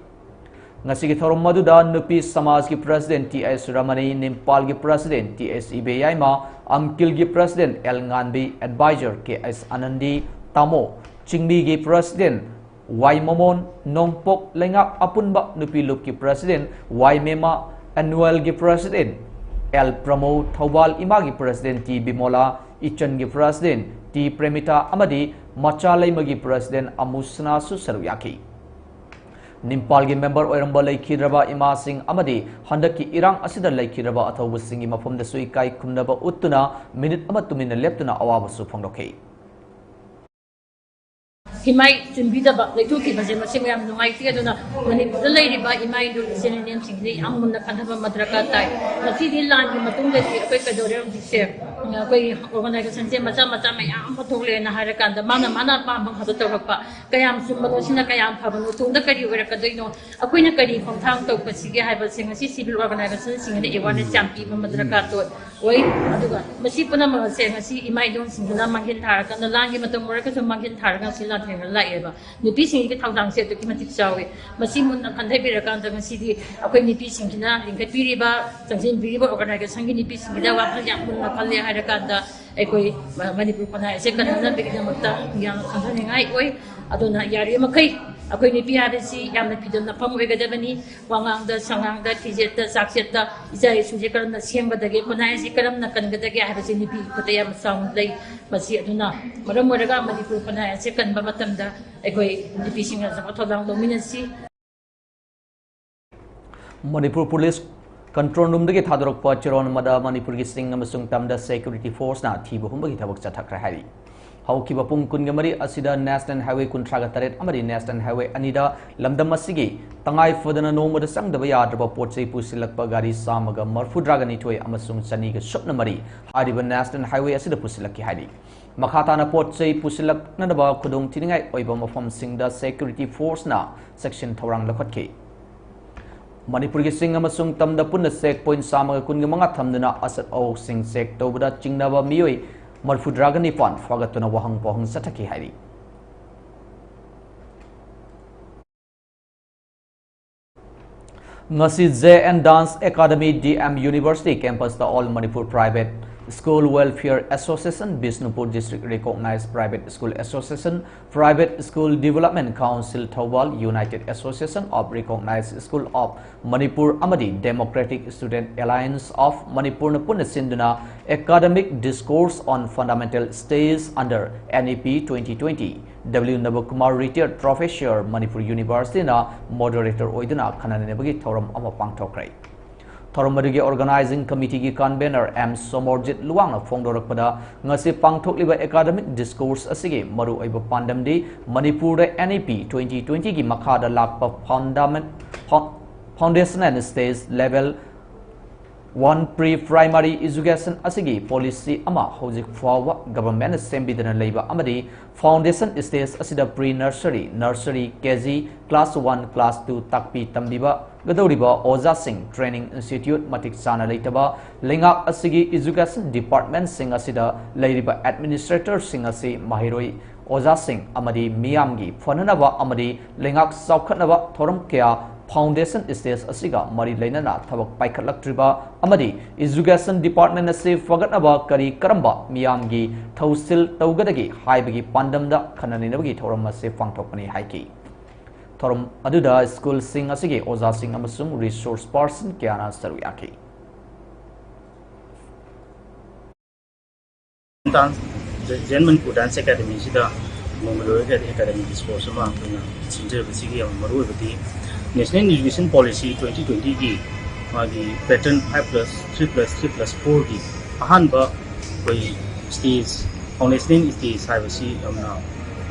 ꯉꯁꯤꯒꯤ ꯊꯧꯔꯝ ꯑꯗꯨꯗ ꯅꯨꯄꯤ ꯁꯃꯥꯖꯀꯤ President ꯇꯤ ꯑꯩꯆ ꯔꯃꯅꯤ, ꯅꯤꯝꯄꯥꯜꯒꯤ President ꯇꯤ ꯑꯩꯆ ꯏꯕꯦꯌꯥꯏꯃ, ꯑꯝꯀꯤꯜꯒꯤ President L Nganbi, Advisor K H Anandi, ꯇꯥꯃꯣ, ꯆꯤꯡꯃꯤꯒꯤ President ꯋꯥꯏ ꯃꯃꯣꯟ, ꯅꯣꯡꯄꯣꯛ ꯂꯩꯉꯥꯛ ꯑꯄꯨꯟꯕ ꯅꯨꯄꯤ ꯂꯨꯞꯀꯤ President ꯋꯥꯏ ꯃꯦꯃꯥ, Annualꯒꯤ President ꯑꯦꯜ ꯄ꯭ꯔꯃꯣ, ꯊꯧꯕꯥꯜ ꯏꯃꯥꯒꯤ President ꯇꯤ ꯕꯤꯃꯣꯂꯥ, ꯏꯆꯟꯒꯤ President ꯇꯤ ꯄ꯭ꯔꯦꯃꯤꯇꯥ ꯑꯃꯗꯤ ꯃꯆꯥ ꯂꯩꯃꯒꯤ President ꯑꯃꯨꯁꯅꯥꯁꯨ ꯁꯔꯨꯛ ꯌꯥꯈꯤ꯫ ꯅꯤꯝꯄꯥꯜꯒꯤ member ꯑꯣꯏꯔꯝꯕ ꯂꯩꯈꯤꯗ꯭ꯔꯕ ꯏꯃꯥꯁꯤꯡ ꯑꯃꯗꯤ ꯍꯟꯗꯛꯀꯤ ꯏꯔꯥꯡ ꯑꯁꯤꯗ ꯂꯩꯈꯤꯗ꯭ꯔꯕ ꯑꯊꯧꯕꯁꯤꯡꯒꯤ ꯃꯐꯝꯗꯁꯨ ꯏꯀꯥꯏ ꯈꯨꯝꯅꯕ ꯎꯠꯇꯨꯅ ꯃꯤꯅꯤꯠ ꯑꯃ ꯇꯨꯃꯤꯟꯅ ꯂꯦꯞꯇꯨꯅ ꯑꯋꯥꯕꯁꯨ ꯐꯣꯡꯗꯣꯛꯈꯤ꯫ ꯏꯃꯥꯏ ꯆꯤꯟꯕꯤꯗꯕ ꯂꯩꯊꯣꯛꯈꯤꯕꯁꯦ ꯃꯁꯤ ꯌꯥꯝ ꯅꯨꯡꯉꯥꯏꯇꯦ꯫ ꯑꯗꯨꯅ ꯃꯅꯤꯄꯨꯔꯗ ꯂꯩꯔꯤꯕ ꯏꯃꯥ ꯏꯟꯗꯣꯜ ꯏꯆꯤꯟ ꯏꯅꯦꯁꯤꯡꯁꯤꯗ ꯌꯥꯝ ꯃꯨꯟꯅ ꯈꯟꯊꯕ ꯑꯃ ꯗꯔꯀꯥꯔ ꯇꯥꯏ꯫ ꯉꯁꯤꯗꯤ ꯂꯥꯟꯒꯤ ꯃꯇꯨꯡꯗꯗꯤ ꯑꯩꯈꯣꯏ ꯀꯩꯗꯧꯔꯦ ꯍꯧꯖꯤꯛꯁꯦ? ꯑꯩꯈꯣꯏ ꯑꯣꯔꯒꯅꯥꯏꯖꯦꯁꯟꯁꯦ ꯃꯆꯥ ꯃꯆꯥ ꯃꯌꯥꯝ ꯑꯃ ꯊꯣꯛꯂꯛꯑꯦꯅ ꯍꯥꯏꯔꯀꯥꯟꯗ ꯃꯥꯅ ꯃꯥꯅ ꯑꯄꯥꯝꯕ ꯉꯥꯛꯇ ꯇꯧꯔꯛꯄ꯫ ꯀꯌꯥꯝ ꯆꯨꯝꯕꯅꯣ, ꯁꯤꯅ ꯀꯌꯥꯝ ꯐꯕꯅꯣ, ꯇꯨꯡꯗ ꯀꯔꯤ ꯑꯣꯏꯔꯛꯀꯗꯣꯏꯅꯣ, ꯑꯩꯈꯣꯏꯅ ꯀꯔꯤ ꯈꯣꯡꯊꯥꯡ ꯇꯧꯕꯁꯤꯒꯦ ꯍꯥꯏꯕꯁꯦ ꯉꯁꯤ ꯁꯤꯚꯤꯜ ꯑꯣꯔꯒꯅꯥꯏꯖꯦꯁꯟꯁꯤꯡꯁꯤꯅ ꯑꯦꯋꯥꯔꯅꯦꯁ ꯌꯥꯝ ꯄꯤꯕ ꯑꯃ ꯗꯔꯀꯥꯔ ꯑꯣꯏ꯫ ꯑꯗꯨꯒ ꯃꯁꯤ ꯄꯨꯝꯅꯃꯛ ꯑꯁꯦ ꯉꯁꯤ ꯏꯃꯥ ꯏꯕꯦꯟꯁꯤꯡꯁꯤꯅ ꯃꯥꯡꯍꯤꯟ ꯊꯥꯔꯒ, ꯅꯂꯥꯡꯒꯤ ꯃꯇꯝ ꯑꯣꯏꯔꯒꯁꯨ ꯃꯥꯡꯍꯤꯟ ꯊꯥꯔꯒ ꯉꯁꯤ ꯂꯥꯟꯊꯦꯡꯅ ꯂꯥꯛꯑꯦꯕ꯫ ꯅꯨꯄꯤꯁꯤꯡꯒꯤ ꯊꯧꯗꯥꯡꯁꯦ ꯑꯗꯨꯛꯀꯤ ꯃꯇꯤꯛ ꯆꯥꯎꯏ꯫ ꯃꯁꯤ ꯃꯨꯟꯅ ꯈꯟꯊꯕꯤꯔꯀꯥꯟꯗ ꯉꯁꯤꯗꯤ ꯑꯩꯈꯣꯏ ꯅꯨꯄꯤꯁꯤꯡꯁꯤꯅ ꯂꯤꯡꯈꯠꯄꯤꯔꯤꯕ, ꯆꯪꯁꯤꯟꯕꯤꯔꯤꯕ ꯑꯣꯔꯒꯅꯥꯏꯖꯦꯁꯟꯒꯤ ꯅꯨꯄꯤꯁꯤꯡꯁꯤꯗ ꯋꯥꯈꯜ ꯌꯥꯝ ꯃꯨꯟꯅ ꯈꯜꯂꯦ ꯍꯥꯏꯔꯀꯥꯟꯗ ꯑꯩꯈꯣꯏ ꯃꯅꯤꯄꯨꯔ ꯈꯨꯟꯅꯥꯏ ꯑꯁꯦ ꯀꯟꯅꯅꯕꯒꯤꯗꯃꯛꯇ ꯌꯥꯝꯅ ꯈꯟꯊꯅꯤꯡꯉꯥꯏ ꯑꯣꯏ꯫ ꯑꯗꯨꯅ ꯌꯥꯔꯤꯕꯃꯈꯩ ꯑꯩꯈꯣꯏ ꯅꯨꯄꯤ ꯍꯥꯏꯕꯁꯤ ꯌꯥꯝꯅ ꯐꯤꯗꯝ ꯅꯐꯝ ꯑꯣꯏꯒꯗꯕꯅꯤ꯫ ꯋꯥꯉꯥꯡꯗ, ꯁꯉꯥꯡꯗ, ꯐꯤꯖꯦꯠꯇ, ꯆꯥꯛꯆꯦꯠꯇ, ꯏꯆꯥ ꯏꯁꯨꯁꯦ ꯀꯔꯝꯅ ꯁꯦꯝꯒꯗꯒꯦ, ꯈꯨꯟꯅꯥꯏ ꯑꯁꯤ ꯀꯔꯝꯅ ꯀꯟꯒꯗꯒꯦ ꯍꯥꯏꯕꯁꯤ ꯅꯨꯄꯤ ꯈꯨꯠꯇ ꯌꯥꯝꯅ ꯆꯥꯎꯅ ꯂꯩ꯫ ꯃꯁꯤ ꯑꯗꯨꯅ ꯃꯔꯝ ꯑꯣꯏꯔꯒ ꯃꯅꯤꯄꯨꯔ ꯈꯨꯟꯅꯥꯏ ꯑꯁꯤ ꯀꯟꯕ ꯃꯇꯝꯗ ꯑꯩꯈꯣꯏ ꯅꯨꯄꯤꯁꯤꯡꯅ ꯑꯆꯧꯕ ꯊꯧꯗꯥꯡ ꯂꯧꯃꯤꯟꯅꯁꯤ꯫ ꯃꯅꯤꯄꯨꯔ ꯄꯨꯂꯤꯁ ꯀꯟꯇ꯭ꯔꯣꯜ ꯔꯨꯝꯗꯒꯤ ꯊꯥꯗꯣꯔꯛꯄ ꯆꯤꯔꯣꯟ ꯑꯃꯗ ꯃꯅꯤꯄꯨꯔꯒꯤ ꯆꯤꯡ ꯑꯃꯁꯨꯡ ꯇꯝꯗ ꯁꯦꯀ꯭ꯌꯨꯔꯤꯇꯤ ꯐꯣꯔꯁꯅ ꯊꯤꯕ ꯍꯨꯝꯕꯒꯤ ꯊꯕꯛ ꯆꯠꯊꯈ꯭ꯔꯦ ꯍꯥꯏꯔꯤ꯫ ꯍꯧꯈꯤꯕ ꯄꯨꯡ ꯀꯨꯟꯒ ꯃꯔꯤ ꯑꯁꯤꯗ ꯅꯦꯁꯅꯦꯜ ꯍꯥꯏꯋꯦ ꯀꯨꯟꯊ꯭ꯔꯥꯒ ꯇꯔꯦꯠ ꯑꯃꯗꯤ ꯅꯦꯁꯅꯦꯜ ꯍꯥꯏꯋꯦ ꯑꯅꯤꯗ ꯂꯝꯗꯝ ꯑꯁꯤꯒꯤ ꯇꯉꯥꯏ ꯐꯗꯅ ꯅꯣꯡꯃꯗ ꯆꯪꯗꯕ ꯌꯥꯗ꯭ꯔꯕ ꯄꯣꯠ ꯆꯩ ꯄꯨꯁꯤꯜꯂꯛꯄ ꯒꯥꯔꯤ ꯆꯥꯝꯃꯒ ꯃꯔꯐꯨꯇꯔꯥꯒ ꯅꯤꯊꯣꯏ ꯑꯃꯁꯨꯡ ꯆꯅꯤꯒ ꯁꯨꯞꯅ ꯃꯔꯤ ꯍꯥꯏꯔꯤꯕ ꯅꯦꯁꯅꯦꯜ ꯍꯥꯏꯋꯦ ꯑꯁꯤꯗ ꯄꯨꯁꯤꯜꯂꯛꯈꯤ ꯍꯥꯏꯔꯤ꯫ ꯃꯈꯥ ꯇꯥꯅ ꯄꯣꯠ ꯆꯩ ꯄꯨꯁꯤꯜꯂꯛꯅꯗꯕ ꯈꯨꯗꯣꯡ ꯊꯤꯅꯤꯡꯉꯥꯏ ꯑꯣꯏꯕ ꯃꯐꯝꯁꯤꯡꯗ ꯁꯦꯀ꯭ꯌꯨꯔꯤꯇꯤ ꯐꯣꯔꯁꯅ ꯆꯦꯛꯁꯤꯟ ꯊꯧꯔꯥꯡ ꯂꯧꯈꯠꯈꯤ꯫ ꯃꯅꯤꯄꯨꯔꯒꯤ ꯆꯤꯡ ꯑꯃꯁꯨꯡ ꯇꯝꯗ ꯄꯨꯟꯅ ꯆꯦꯛ ꯄꯣꯏꯟꯠ ꯆꯥꯝꯃꯒ ꯀꯨꯟꯒ ꯃꯉꯥ ꯊꯝꯗꯨꯅ ꯑꯆꯠ ꯑꯋꯣꯛꯁꯤꯡ ꯆꯦꯛ ꯇꯧꯕꯗ ꯆꯤꯡꯅꯕ ꯃꯤꯑꯣꯏ ꯃꯔꯐꯨꯇꯔꯥꯒ ꯅꯤꯄꯥꯟ ꯐꯥꯒꯠꯇꯨꯅ ꯋꯥꯍꯪ ꯄꯥꯎꯍꯪ ꯆꯠꯊꯈꯤ ꯍꯥꯏꯔꯤ꯫ ꯉꯁꯤ J N Dance Academy, D M University campus ꯇ All Manipur Private School Welfare Association, Bishnupur District Recognized Private School Association, Private School Development Council Thoubal, United Association of Recognized School of Manipur ꯑꯃꯗꯤ Democratic Student Alliance of Manipur ꯅ ꯄꯨꯟꯅ ꯁꯤꯟꯗꯨꯅ Academic Discourse on Fundamental Studies under N E P twenty twenty, W Nabakumar, Retired Professor, Manipur University ꯅ moderator ꯑꯣꯏꯗꯨꯅ ꯈꯟꯅ ꯅꯩꯅꯕꯒꯤ ꯊꯧꯔꯝ ꯑꯃ ꯄꯥꯡꯊꯣꯛꯈ꯭ꯔꯦ꯫ ꯊꯧꯔꯝ ꯑꯗꯨꯒꯤ organizing committee ꯒꯤ convener M ꯁꯣꯃꯣꯔꯖꯤꯠ ꯂꯨꯋꯥꯡꯅ ꯐꯣꯡꯗꯣꯔꯛꯄꯗ, ꯉꯁꯤ ꯄꯥꯡꯊꯣꯛꯂꯤꯕ academic discourse ꯑꯁꯤꯒꯤ ꯃꯔꯨꯑꯣꯏꯕ ꯄꯥꯟꯗꯝꯗꯤ ꯃꯅꯤꯄꯨꯔꯗ N E P twenty twenty ꯒꯤ ꯃꯈꯥꯗ ꯂꯥꯛꯄ fundament-, fo-, foundation and stage level One pre primary education ꯑꯁꯤꯒꯤ policy ꯑꯃ ꯍꯧꯖꯤꯛ ꯐꯥꯎꯕ government ꯅ ꯁꯦꯝꯕꯤꯗꯅ ꯂꯩꯕ ꯑꯃꯗꯤ foundation stage ꯑꯁꯤꯗ pre nursery, nursery, K G, class one, class two ꯇꯥꯛꯄꯤ ꯇꯝꯕꯤꯕꯒꯗꯧꯔꯤꯕ ꯑꯣꯖꯥꯁꯤꯡ training institute ꯃꯇꯤꯛ ꯆꯥꯅ ꯂꯩꯇꯕ, ꯂꯩꯉꯥꯛ ꯑꯁꯤꯒꯤ education department ꯁꯤꯡ ꯑꯁꯤꯗ ꯂꯩꯔꯤꯕ administrator ꯁꯤꯡ ꯑꯁꯤ ꯃꯍꯩꯔꯣꯏ ꯑꯣꯖꯥꯁꯤꯡ ꯑꯃꯗꯤ ꯃꯤꯌꯥꯝꯒꯤ ꯐꯅꯅꯕ ꯑꯃꯗꯤ ꯂꯩꯉꯥꯛ ꯆꯥꯎꯈꯠꯅꯕ ꯊꯧꯔꯝ ꯀꯌꯥ foundation stage ꯑꯁꯤꯒ ꯃꯔꯤ ꯂꯩꯅꯅ ꯊꯕꯛ ꯄꯥꯏꯈꯠꯂꯛꯇ꯭ꯔꯤꯕ ꯑꯃꯗꯤ education department ꯑꯁꯤ ꯐꯒꯠꯅꯕ ꯀꯔꯤ ꯀꯔꯝꯕ ꯃꯤꯌꯥꯝꯒꯤ ꯊꯧꯁꯤꯜ ꯇꯧꯒꯗꯒꯦ ꯍꯥꯏꯕꯒꯤ ꯄꯥꯟꯗꯝꯗ ꯈꯟꯅ ꯅꯩꯅꯕꯒꯤ ꯊꯧꯔꯝ ꯑꯁꯤ ꯄꯥꯡꯊꯣꯛꯄꯅꯤ ꯍꯥꯏꯈꯤ꯫ ꯊꯧꯔꯝ ꯑꯗꯨꯗ ꯁ꯭ꯀꯨꯜꯁꯤꯡ ꯑꯁꯤꯒꯤ ꯑꯣꯖꯥꯁꯤꯡ ꯑꯃꯁꯨꯡ resource person ꯀꯌꯥꯅ ꯁꯔꯨꯛ ꯌꯥꯈꯤ꯫ ꯇꯥꯡ ꯖꯦꯟ ꯃꯅꯤꯄꯨꯔ ꯗꯥꯟꯁ ꯑꯦꯀꯥꯗꯃꯤꯁꯤꯗ ꯅꯣꯡꯃ ꯂꯣꯏꯔꯒ ꯑꯦꯀꯥꯗꯃꯤꯒꯤ ꯁ꯭ꯄꯣꯔꯠꯁ ꯑꯃ ꯑꯩꯈꯣꯏꯅ ꯁꯤꯟꯖꯕꯁꯤꯒꯤ ꯌꯥꯝ ꯃꯔꯨ ꯑꯣꯏꯕꯗꯤ National Education Policy twenty twenty ꯒꯤ ꯃꯥꯒꯤ pattern five plus three plus three plus four ꯒꯤ ꯑꯍꯥꯟꯕ ꯑꯩꯈꯣꯏ stage, foundational stage ꯍꯥꯏꯕꯁꯤ ꯌꯥꯝꯅ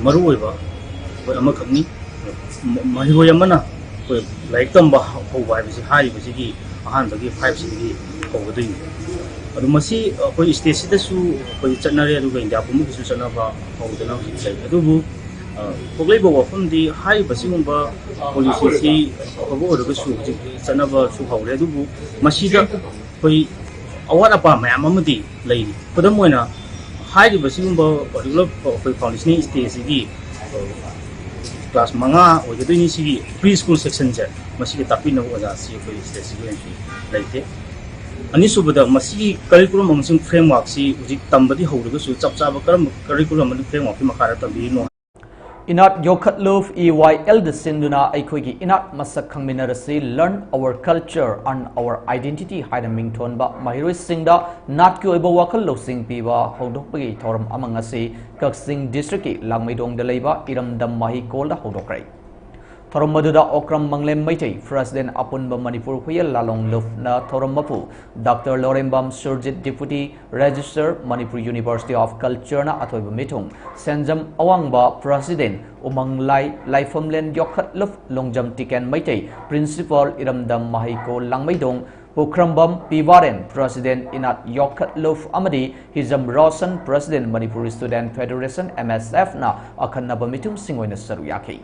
ꯃꯔꯨ ꯑꯣꯏꯕ ꯑꯩꯈꯣꯏ ꯑꯃꯈꯛꯅꯤ꯫ ꯃ-, ꯃꯍꯩꯔꯣꯏ ꯑꯃꯅ ꯑꯩꯈꯣꯏ ꯂꯥꯏꯔꯤꯛ ꯇꯝꯕ ꯍꯧꯕ ꯍꯥꯏꯕꯁꯤ ꯍꯥꯏꯔꯤꯕꯁꯤꯒꯤ ꯑꯍꯥꯟꯕꯒꯤ five ꯁꯤꯗꯒꯤ ꯍꯧꯒꯗꯣꯏꯅꯤ꯫ ꯑꯗꯨ ꯃꯁꯤ ꯑꯩꯈꯣꯏ state ꯁꯤꯗꯁꯨ ꯑꯩꯈꯣꯏ ꯆꯠꯅꯔꯦ, ꯑꯗꯨꯒ ꯏꯟꯗꯤꯌꯥ ꯄꯨꯝꯕꯒꯤꯁꯨ ꯆꯠꯅꯕ ꯍꯧꯗꯅ ꯍꯧꯖꯤꯛ ꯂꯩ꯫ ꯑꯗꯨꯕꯨ, ꯑ, ꯊꯣꯛꯂꯛꯏꯕ ꯋꯥꯐꯝꯗꯤ ꯍꯥꯏꯔꯤꯕꯁꯤꯒꯨꯝꯕ policy ꯁꯤ ꯑꯐꯕ ꯑꯣꯏꯔꯒꯁꯨ ꯍꯧꯖꯤꯛ ꯆꯠꯅꯕꯁꯨ ꯍꯧꯔꯦ꯫ ꯑꯗꯨꯕꯨ ꯃꯁꯤꯗ ꯑꯩꯈꯣꯏ ꯑꯋꯥꯠ ꯑꯄꯥ ꯃꯌꯥꯝ ꯑꯃꯗꯤ ꯂꯩꯔꯤ꯫ ꯈꯨꯗꯝ ꯑꯣꯏꯅ ꯍꯥꯏꯔꯤꯕ ꯁꯤꯒꯨꯝꯕ particular ꯑꯩꯈꯣꯏ foundational stage ꯁꯤꯒꯤ, ꯑ, class ꯃꯉꯥ ꯑꯣꯏꯒꯗꯣꯏꯅꯤ꯫ ꯁꯤꯒꯤ pre school section ꯁꯦ ꯃꯁꯤꯒꯤ ꯇꯥꯛꯄꯤꯅꯕ ꯑꯣꯖꯥꯁꯤ ꯑꯩꯈꯣꯏ state ꯁꯤꯒꯤ ꯑꯣꯏꯅꯗꯤ ꯂꯩꯇꯦ꯫ ꯑꯅꯤꯁꯨꯕꯗ, ꯃꯁꯤꯒꯤ curriculum ꯑꯃꯁꯨꯡ framework ꯁꯤ ꯍꯧꯖꯤꯛ ꯇꯝꯕꯗꯤ ꯍꯧꯔꯒꯁꯨ ꯆꯞ ꯆꯥꯕ ꯀꯔꯝꯕ curriculum ꯑꯃꯗꯤ framework ꯀꯤ ꯃꯈꯥꯗ ꯇꯝꯕꯤꯔꯤꯅꯣ? ꯏꯅꯥꯠ ꯌꯣꯛꯈꯠꯂꯨ, E Y L ꯗ ꯁꯤꯟꯗꯨꯅ ꯑꯩꯈꯣꯏꯒꯤ ꯏꯅꯥꯠ ꯃꯁꯛ ꯈꯪꯃꯤꯟꯅꯔꯁꯤ, Learn Our Culture, Earn Our Identity ꯍꯥꯏꯅ ꯃꯤꯡꯊꯣꯟꯕ ꯃꯍꯩꯔꯣꯏꯁꯤꯡꯗ ꯅꯥꯠꯀꯤ ꯑꯣꯏꯕ ꯋꯥꯈꯜ ꯂꯧꯁꯤꯡ ꯄꯤꯕ ꯍꯧꯗꯣꯛꯄꯒꯤ ꯊꯧꯔꯝ ꯑꯃ ꯉꯁꯤ ꯀꯛꯆꯤꯡ district ꯀꯤ ꯂꯥꯡꯃꯩꯗꯣꯡꯗ ꯂꯩꯕ ꯏꯔꯝꯗꯝ ꯃꯍꯩꯀꯣꯜꯗ ꯍꯧꯗꯣꯛꯈ꯭ꯔꯦ꯫ ꯊꯧꯔꯝ ꯑꯗꯨꯗ ꯑꯣꯀ꯭ꯔꯝ ꯃꯪꯂꯦꯝ ꯃꯩꯇꯩ, President ꯑꯄꯨꯟꯕ ꯃꯅꯤꯄꯨꯔ ꯍꯨꯏꯌꯦꯜ ꯂꯥꯂꯣꯡ ꯂꯨꯞꯅ ꯊꯧꯔꯝ ꯃꯄꯨ Doctor Laurembam Surjit, Deputy Registrar, Manipur University of Culture ꯅ ꯑꯊꯣꯏꯕ ꯃꯤꯊꯨꯡ, ꯁꯦꯟꯖꯝ ꯑꯋꯥꯡꯕ, President, ꯎꯃꯪ ꯂꯥꯏ, ꯂꯥꯏꯐꯝꯂꯦꯟ ꯌꯣꯛꯈꯠꯂꯨꯞ, ꯂꯣꯡꯖꯝ ꯇꯤꯀꯦꯟ ꯃꯩꯇꯩ, Principal, ꯏꯔꯝꯗꯝ ꯃꯍꯩꯀꯣꯜ ꯂꯥꯡꯃꯩꯗꯣꯡ, ꯄꯨꯈ꯭ꯔꯝꯕꯝ ꯄꯤ ꯋꯥꯔꯦꯟ, President, ꯏꯅꯥꯠ ꯌꯣꯛꯈꯠꯂꯨꯞ ꯑꯃꯗꯤ ꯍꯤꯖꯝ Roshan, President, Manipur Student Federation, M S F ꯅ ꯑꯈꯟꯅꯕ ꯃꯤꯊꯨꯡꯁꯤꯡ ꯑꯣꯏꯅ ꯁꯔꯨꯛ ꯌꯥꯈꯤ꯫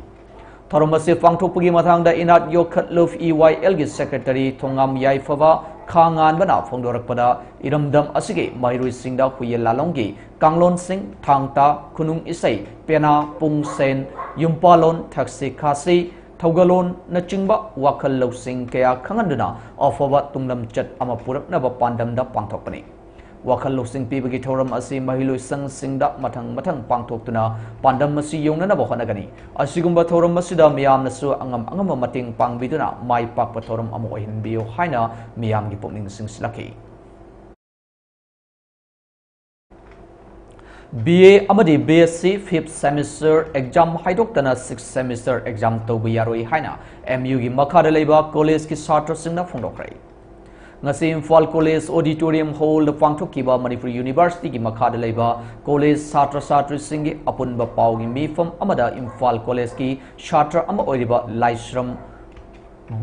ꯊꯧꯔꯝ ꯑꯁꯤ ꯄꯥꯡꯊꯣꯛꯄꯒꯤ ꯃꯇꯥꯡꯗ ꯏꯅꯥꯠ ꯌꯣꯛꯈꯠꯂꯨꯞ, E Y L ꯒꯤ Secretary ꯊꯣꯉꯥꯝ ꯌꯥꯏꯐꯕ ꯈꯥ ꯉꯥꯟꯕꯅ ꯐꯣꯡꯗꯣꯔꯛꯄꯗ, ꯏꯔꯝꯗꯝ ꯑꯁꯤꯒꯤ ꯃꯍꯩꯔꯣꯏꯁꯤꯡꯗ ꯍꯨꯌꯦꯟ ꯂꯥꯂꯣꯡꯒꯤ ꯀꯥꯡꯂꯣꯟꯁꯤꯡ, ꯊꯥꯡ ꯇꯥ, ꯈꯨꯅꯨꯡ ꯏꯁꯩ, ꯄꯦꯅꯥ, ꯄꯨꯡ ꯁꯦꯟ, ꯌꯨꯝꯄꯥꯂꯣꯟ, ꯊꯛꯁꯤ ꯈꯥꯁꯤ, ꯊꯧꯒꯜꯂꯣꯟꯅꯆꯤꯡꯕ ꯋꯥꯈꯜ ꯂꯧꯁꯤꯡ ꯀꯌꯥ ꯈꯪꯍꯟꯗꯨꯅ ꯑꯐꯕ ꯇꯨꯡꯂꯝꯆꯠ ꯑꯃ ꯄꯨꯔꯛꯅꯕ ꯄꯥꯟꯗꯝꯗ ꯄꯥꯡꯊꯣꯛꯄꯅꯤ꯫ ꯋꯥꯈꯜ ꯂꯧꯁꯤꯡ ꯄꯤꯕꯒꯤ ꯊꯧꯔꯝ ꯑꯁꯤ ꯃꯍꯩꯂꯣꯏꯁꯪꯁꯤꯡꯗ ꯃꯊꯪ ꯃꯊꯪ ꯄꯥꯡꯊꯣꯛꯇꯨꯅ ꯄꯥꯟꯗꯝ ꯑꯁꯤ ꯌꯧꯅꯅꯕ ꯍꯣꯠꯅꯒꯅꯤ꯫ ꯑꯁꯤꯒꯨꯝꯕ ꯊꯧꯔꯝ ꯑꯁꯤꯗ ꯃꯤꯌꯥꯝꯅꯁꯨ ꯑꯉꯝ ꯑꯉꯝꯕ ꯃꯇꯦꯡ ꯄꯥꯡꯕꯤꯗꯨꯅ ꯃꯥꯏ ꯄꯥꯛꯄ ꯊꯧꯔꯝ ꯑꯃ ꯑꯣꯏꯍꯟꯕꯤꯌꯨ ꯍꯥꯏꯅ ꯃꯤꯌꯥꯝꯒꯤ ꯄꯨꯛꯅꯤꯡ ꯆꯤꯡꯁꯤꯜꯂꯛꯈꯤ꯫ B A ꯑꯃꯗꯤ B S C fifth semester exam ꯍꯥꯏꯗꯣꯛꯇꯅ sixth semester exam ꯇꯧꯕ ꯌꯥꯔꯣꯏ ꯍꯥꯏꯅ M U ꯒꯤ ꯃꯈꯥꯗ ꯂꯩꯕ college ꯀꯤ ꯁꯥꯇ꯭ꯔꯁꯤꯡꯅ ꯐꯣꯡꯗꯣꯛꯈ꯭ꯔꯦ꯫ ꯉꯁꯤ ꯏꯝꯐꯥꯜ College Auditorium Hall ꯗ ꯄꯥꯡꯊꯣꯛꯈꯤꯕ ꯃꯅꯤꯄꯨꯔ University ꯒꯤ ꯃꯈꯥꯗ ꯂꯩꯕ college ꯁꯥꯇ꯭ꯔ ꯁꯥꯇ꯭ꯔꯤꯁꯤꯡꯒꯤ ꯑꯄꯨꯟꯕ ꯄꯥꯎꯒꯤ ꯃꯤꯐꯝ ꯑꯃꯗ ꯏꯝꯐꯥꯜ College ꯀꯤ ꯁꯥꯇ꯭ꯔ ꯑꯃ ꯑꯣꯏꯔꯤꯕ ꯂꯥꯏꯁ꯭ꯔꯝ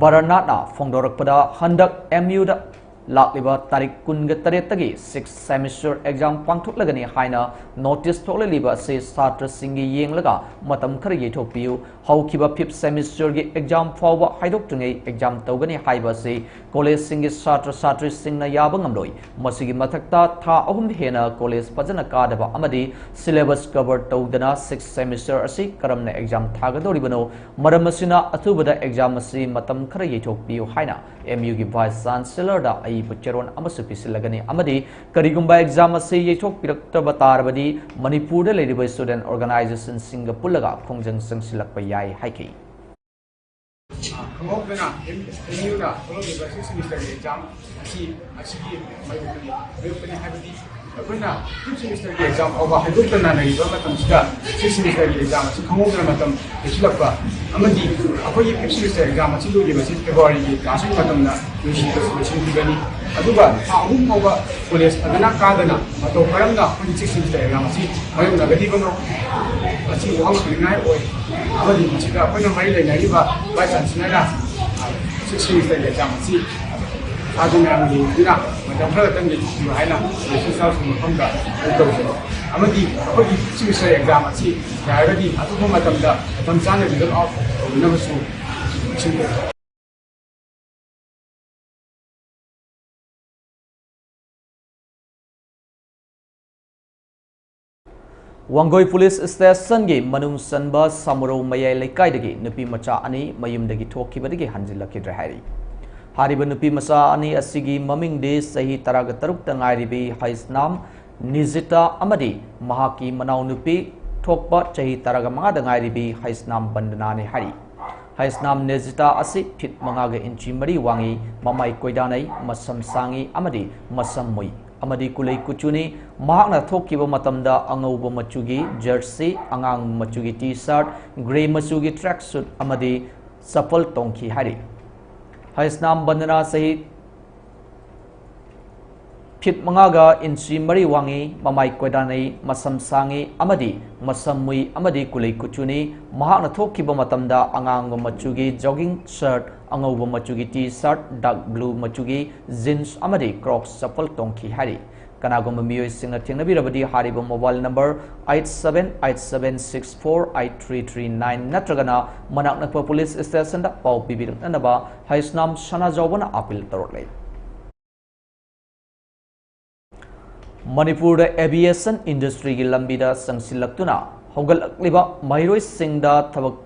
ꯕꯔꯅꯥꯠꯅ ꯐꯣꯡꯗꯣꯔꯛꯄꯗ, ꯍꯟꯗꯛ M U ꯗ ꯂꯥꯛꯂꯤꯕ ꯇꯥꯔꯤꯛ ꯀꯨꯟꯒ ꯇꯔꯦꯠꯇꯒꯤ sixth semester exam ꯄꯥꯡꯊꯣꯛꯂꯒꯅꯤ ꯍꯥꯏꯅ notice ꯊꯣꯛꯂꯛꯂꯤꯕ ꯑꯁꯤ ꯁꯥꯇ꯭ꯔꯁꯤꯡꯒꯤ ꯌꯦꯡꯂꯒ ꯃꯇꯝ ꯈꯔ ꯌꯩꯊꯣꯛꯄꯤꯌꯨ꯫ ꯍꯧꯈꯤꯕ fifth semester ꯒꯤ exam ꯐꯥꯎꯕ ꯍꯥꯏꯗꯣꯛꯇ꯭ꯔꯤꯉꯩ exam ꯇꯧꯒꯅꯤ ꯍꯥꯏꯕ ꯑꯁꯤ college ꯁꯤꯡꯒꯤ ꯁꯥꯇ꯭ꯔ ꯁꯥꯇ꯭ꯔꯤꯁꯤꯡꯅ ꯌꯥꯕ ꯉꯝꯂꯣꯏ꯫ ꯃꯁꯤꯒꯤ ꯃꯊꯛꯇ ꯊꯥ ꯑꯍꯨꯝ ꯍꯦꯟꯅ college ꯐꯖꯅ ꯀꯥꯗꯕ ꯑꯃꯗꯤ syllabus cover ꯇꯧꯗꯅ sixth semester ꯑꯁꯤ ꯀꯔꯝꯅ exam ꯊꯥꯒꯗꯧꯔꯤꯕꯅꯣ? ꯃꯔꯝ ꯑꯁꯤꯅ ꯑꯊꯨꯕꯗ exam ꯑꯁꯤ ꯃꯇꯝ ꯈꯔ ꯌꯩꯊꯣꯛꯄꯤꯌꯨ ꯍꯥꯏꯅ M U ꯒꯤ Vice Chancellor ꯗ ꯑꯏꯕ ꯆꯦꯔꯣꯜ ꯑꯃꯁꯨ ꯄꯤꯁꯤꯜꯂꯒꯅꯤ ꯑꯃꯗꯤ ꯀꯔꯤꯒꯨꯝꯕ exam ꯑꯁꯤ ꯌꯩꯊꯣꯛꯄꯤꯔꯛꯇꯕ ꯇꯥꯔꯕꯗꯤ ꯃꯅꯤꯄꯨꯔꯗ ꯂꯩꯔꯤꯕ student organization ꯁꯤꯡꯒ ꯄꯨꯜꯂꯒ ꯈꯣꯡꯖꯪ ꯆꯪꯁꯤꯜꯂꯛꯄ ꯌꯥꯏ ꯍꯥꯏꯈꯤ꯫ ꯈꯪꯍꯧꯗꯅ M U ꯅ ꯊꯣꯛꯂꯛꯂꯤꯕ sixth semester ꯒꯤ exam ꯑꯁꯤ, ꯑꯁꯤꯒꯤ ꯃꯥꯌꯣꯛꯇꯅꯤ, ꯃꯥꯌꯣꯛꯇꯅꯤ ꯍꯥꯏꯕꯗꯤ ꯑꯩꯈꯣꯏꯅ fifth semester ꯒꯤ exam ꯐꯥꯎꯕ ꯍꯥꯏꯗꯣꯛꯇꯅ ꯂꯩꯔꯤꯕ ꯃꯇꯝꯁꯤꯗ sixth semester ꯒꯤ exam ꯑꯁꯤ ꯈꯪꯍꯧꯗꯅ ꯃꯇꯝ ꯂꯣꯏꯁꯤꯜꯂꯛꯄ ꯑꯃꯗꯤ ꯑꯩꯈꯣꯏꯒꯤ fifth semester exam ꯑꯁꯤ ꯂꯣꯏꯈꯤꯕꯁꯤ February ꯒꯤ last week ꯃꯇꯝꯗ ꯂꯣꯏꯁꯤꯟ-, ꯂꯣꯏꯁꯤꯟꯈꯤꯕꯅꯤ꯫ ꯑꯗꯨꯒ ꯊꯥ ꯑꯍꯨꯝ ꯐꯥꯎꯕ college ꯐꯖꯅ ꯀꯥꯗꯅ ꯃꯇꯧ ꯀꯔꯝꯅ ꯑꯩꯈꯣꯏꯒꯤ sixth semester exam ꯑꯁꯤ ꯃꯥꯌꯣꯛꯅꯒꯗꯤꯕꯅꯣ? ꯑꯁꯤ ꯋꯥꯍꯪ ꯍꯪꯅꯤꯡꯉꯥꯏ ꯑꯣꯏ꯫ ꯑꯃꯗꯤ ꯃꯁꯤꯗ ꯑꯩꯈꯣꯏꯅ ꯃꯔꯤ ꯂꯩꯅꯔꯤꯕ Vice Chancellor ꯅ sixth semester ꯒꯤ exam ꯑꯁꯤ ꯁꯥꯇ꯭ꯔ ꯃꯌꯥꯝꯒꯤ ꯑꯣꯏꯅ ꯃꯇꯝ ꯈꯔ ꯈꯛꯇꯪ ꯂꯩꯊꯣꯛꯄꯤꯌꯨ ꯍꯥꯏꯅ ꯂꯩꯊꯣꯛ ꯆꯥꯎꯁꯤꯟ ꯃꯐꯝꯗ ꯑꯩ ꯇꯧꯖꯩ꯫ ꯑꯃꯗꯤ ꯑꯩꯈꯣꯏꯒꯤ ꯁꯤꯒꯤ ꯁꯦ ꯑꯦꯛꯖꯥꯝ ꯑꯁꯤ ꯌꯥꯔꯒꯗꯤ ꯑꯊꯨꯕ ꯃꯇꯝꯗ ꯃꯇꯝ ꯆꯥꯅ ꯔꯤꯖꯜ ꯑꯥꯎꯠ ꯇꯧꯕꯤꯅꯕꯁꯨ ꯅꯤꯡꯁꯤꯡꯖꯔꯤ꯫ ꯋꯥꯡꯒꯣꯏ ꯄꯨꯂꯤꯁ ꯁ꯭ꯇꯦꯁꯟꯒꯤ ꯃꯅꯨꯡ ꯆꯟꯕ ꯁꯥꯃꯨꯔꯧ ꯃꯌꯥꯏ ꯂꯩꯀꯥꯏꯗꯒꯤ ꯅꯨꯄꯤ ꯃꯆꯥ ꯑꯅꯤ ꯃꯌꯨꯝꯗꯒꯤ ꯊꯣꯛꯈꯤꯕꯗꯒꯤ ꯍꯟꯖꯤꯜꯂꯛꯈꯤꯗ꯭ꯔꯦ ꯍꯥꯏꯔꯤ꯫ ꯍꯥꯏꯔꯤꯕ ꯅꯨꯄꯤ ꯃꯆꯥ ꯑꯅꯤ ꯑꯁꯤꯒꯤ ꯃꯃꯤꯡꯗꯤ ꯆꯍꯤ ꯇꯔꯥꯒ ꯇꯔꯨꯛꯇ ꯉꯥꯏꯔꯤꯕꯤ ꯍꯩꯁꯅꯥꯝ ꯅꯤꯖꯤꯇꯥ ꯑꯃꯗꯤ ꯃꯍꯥꯛꯀꯤ ꯃꯅꯥꯎꯅꯨꯄꯤ ꯊꯣꯛꯄ ꯆꯍꯤ ꯇꯔꯥꯒ ꯃꯉꯥꯗ ꯉꯥꯏꯔꯤꯕꯤ ꯍꯩꯁꯅꯥꯝ ꯕꯟꯗꯅꯥꯅꯤ ꯍꯥꯏꯔꯤ꯫ ꯍꯩꯁꯅꯥꯝ ꯅꯤꯖꯤꯇꯥ ꯑꯁꯤ ꯐꯤꯠ ꯃꯉꯥꯒ ꯏꯟꯆꯤ ꯃꯔꯤ ꯋꯥꯡꯏ, ꯃꯃꯥꯏ ꯀꯣꯏꯗꯥꯅꯩ, ꯃꯁꯝ ꯁꯥꯡꯏ ꯑꯃꯗꯤ ꯃꯁꯝ ꯃꯨꯏ ꯑꯃꯗꯤ ꯀꯨꯂꯩ ꯀꯨꯆꯨꯅꯤ꯫ ꯃꯍꯥꯛꯅ ꯊꯣꯛꯈꯤꯕ ꯃꯇꯝꯗ ꯑꯉꯧꯕ ꯃꯆꯨꯒꯤ ꯖꯔꯁꯤ, ꯑꯉꯥꯡꯕ ꯃꯆꯨꯒꯤ ꯇꯤ ꯁꯥꯔꯠ, ꯒ꯭ꯔꯦ ꯃꯆꯨꯒꯤ ꯇ꯭ꯔꯦꯛ ꯁꯨꯠ ꯑꯃꯗꯤ ꯆꯄꯜ ꯇꯣꯡꯈꯤ ꯍꯥꯏꯔꯤ꯫ ꯍꯩꯁꯅꯥꯝ ꯕꯟꯗꯅꯥ ꯆꯍꯤ ꯐꯤꯠ ꯃꯉꯥꯒ ꯏꯟꯆꯤ ꯃꯔꯤ ꯋꯥꯡꯏ, ꯃꯃꯥꯏ ꯀꯣꯏꯗꯥꯅꯩ, ꯃꯁꯝ ꯁꯥꯡꯏ ꯑꯃꯗꯤ ꯃꯁꯝ ꯃꯨꯏ ꯑꯃꯗꯤ ꯀꯨꯂꯩ ꯀꯨꯆꯨꯅꯤ꯫ ꯃꯍꯥꯛꯅ ꯊꯣꯛꯈꯤꯕ ꯃꯇꯝꯗ ꯑꯉꯥꯡꯕ ꯃꯆꯨꯒꯤ ꯖꯣꯒꯤꯡ ꯁꯔꯠ, ꯑꯉꯧꯕ ꯃꯆꯨꯒꯤ ꯇꯤ ꯁꯔꯠ, ꯗꯥꯔꯛ ꯕ꯭ꯂꯨ ꯃꯆꯨꯒꯤ ꯖꯤꯟꯁ ꯑꯃꯗꯤ ꯀ꯭ꯔꯣꯛꯁ ꯆꯄꯜ ꯇꯣꯡꯈꯤ ꯍꯥꯏꯔꯤ꯫ ꯀꯅꯥꯒꯨꯝꯕ ꯃꯤꯑꯣꯏꯁꯤꯡꯅ ꯊꯦꯡꯅꯕꯤꯔꯕꯗꯤ ꯍꯥꯏꯔꯤꯕ mobile number eight seven eight seven six four eight three three nine ꯅꯠꯇ꯭ꯔꯒꯅ ꯃꯅꯥꯛ ꯅꯛꯄ ꯄꯨꯂꯤꯁ ꯁ꯭ꯇꯦꯁꯟꯗ ꯄꯥꯎ ꯄꯤꯕꯤꯔꯛꯅꯅꯕ ꯍꯩꯁꯅꯥꯝ ꯁꯅꯥꯖꯥꯎꯕꯅ ꯑꯥꯄꯤꯜ ꯇꯧꯔꯛꯂꯦ꯫ ꯃꯅꯤꯄꯨꯔꯗ ꯑꯦꯚꯤꯌꯦꯁꯟ ꯏꯟꯗꯁꯇ꯭ꯔꯤꯒꯤ ꯂꯝꯕꯤꯗ ꯆꯪꯁꯤꯜꯂꯛꯇꯨꯅ ꯍꯧꯒꯠꯂꯛꯂꯤꯕ ꯃꯍꯩꯔꯣꯏꯁꯤꯡꯗ ꯊꯕꯛ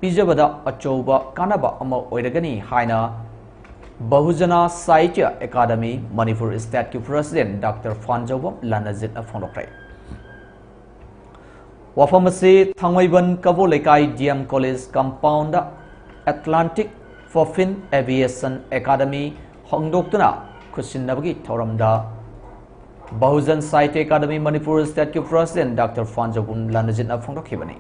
ꯄꯤꯖꯕꯗ ꯑꯆꯧꯕ ꯀꯥꯟꯅꯕ ꯑꯃ ꯑꯣꯏꯔꯒꯅꯤ ꯍꯥꯏꯅ ꯕꯍꯨꯖꯅ ꯁꯥꯍꯤꯇ꯭ꯌ ꯑꯦꯀꯥꯗꯃꯤ ꯃꯅꯤꯄꯨꯔ ꯁ꯭ꯇꯦꯠꯀꯤ ꯄ꯭ꯔꯁꯤꯗꯦꯟꯠ ꯗꯥꯛꯇꯔ ꯐꯥꯟꯖꯧꯕꯝ ꯂꯥꯅꯖꯤꯠꯅ ꯐꯣꯡꯗꯣꯛꯈ꯭ꯔꯦ꯫ ꯋꯥꯐꯝ ꯑꯁꯤ ꯊꯥꯡꯃꯩꯕꯟ ꯀꯕꯣ ꯂꯩꯀꯥꯏ D M college compound Atlantic ꯐꯣꯐꯤꯟ ꯑꯦꯚꯤꯌꯦꯁꯟ ꯑꯦꯀꯥꯗꯃꯤ ꯍꯥꯡꯗꯣꯛꯇꯨꯅ ꯈꯨꯠꯁꯤꯟꯅꯕꯒꯤ ꯊꯧꯔꯝꯗ ꯕꯍꯨꯖꯟ ꯁꯥꯍꯤꯇ꯭ꯌ ꯑꯦꯀꯥꯗꯃꯤ ꯃꯅꯤꯄꯨꯔ ꯁ꯭ꯇꯦꯠꯀꯤ ꯄ꯭ꯔꯁꯤꯗꯦꯟꯠ ꯗꯥꯛꯇꯔ ꯐꯥꯟꯖꯧꯕꯝ ꯂꯥꯅꯖꯤꯠꯅ ꯐꯣꯡꯗꯣꯛꯈꯤꯕꯅꯤ꯫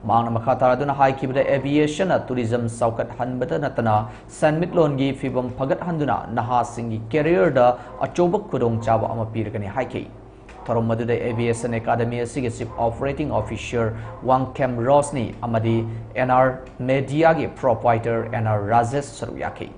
ꯃꯍꯥꯛꯅ ꯃꯈꯥ ꯇꯥꯔꯗꯨꯅ ꯍꯥꯏꯈꯤꯕꯗ, ꯑꯦꯚꯤꯌꯦꯁꯟꯅ ꯇꯨꯔꯤꯖꯝ ꯆꯥꯎꯈꯠꯍꯟꯕꯗ ꯅꯠꯇꯅ ꯁꯦꯟꯃꯤꯠꯂꯣꯟꯒꯤ ꯐꯤꯕꯝ ꯐꯒꯠꯍꯟꯗꯨꯅ ꯅꯍꯥꯁꯤꯡꯒꯤ ꯀꯦꯔꯤꯌꯔꯗ ꯑꯆꯧꯕ ꯈꯨꯗꯣꯡꯆꯥꯕ ꯑꯃ ꯄꯤꯔꯒꯅꯤ ꯍꯥꯏꯈꯤ꯫ ꯊꯧꯔꯝ ꯑꯗꯨꯗ ꯑꯦꯚꯤꯌꯦꯁꯟ ꯑꯦꯀꯥꯗꯃꯤ ꯑꯁꯤꯒꯤ chief operating officer Wangkhem Roshni ꯑꯃꯗꯤ ꯑꯦꯟ ꯑꯥꯔ ꯃꯦꯗꯤꯌꯥꯒꯤ ꯄ꯭ꯔꯣꯄꯥꯏꯇꯔ ꯑꯦꯟ ꯑꯥꯔ ꯔꯥꯖꯦꯁ ꯁꯔꯨꯛ ꯌꯥꯈꯤ꯫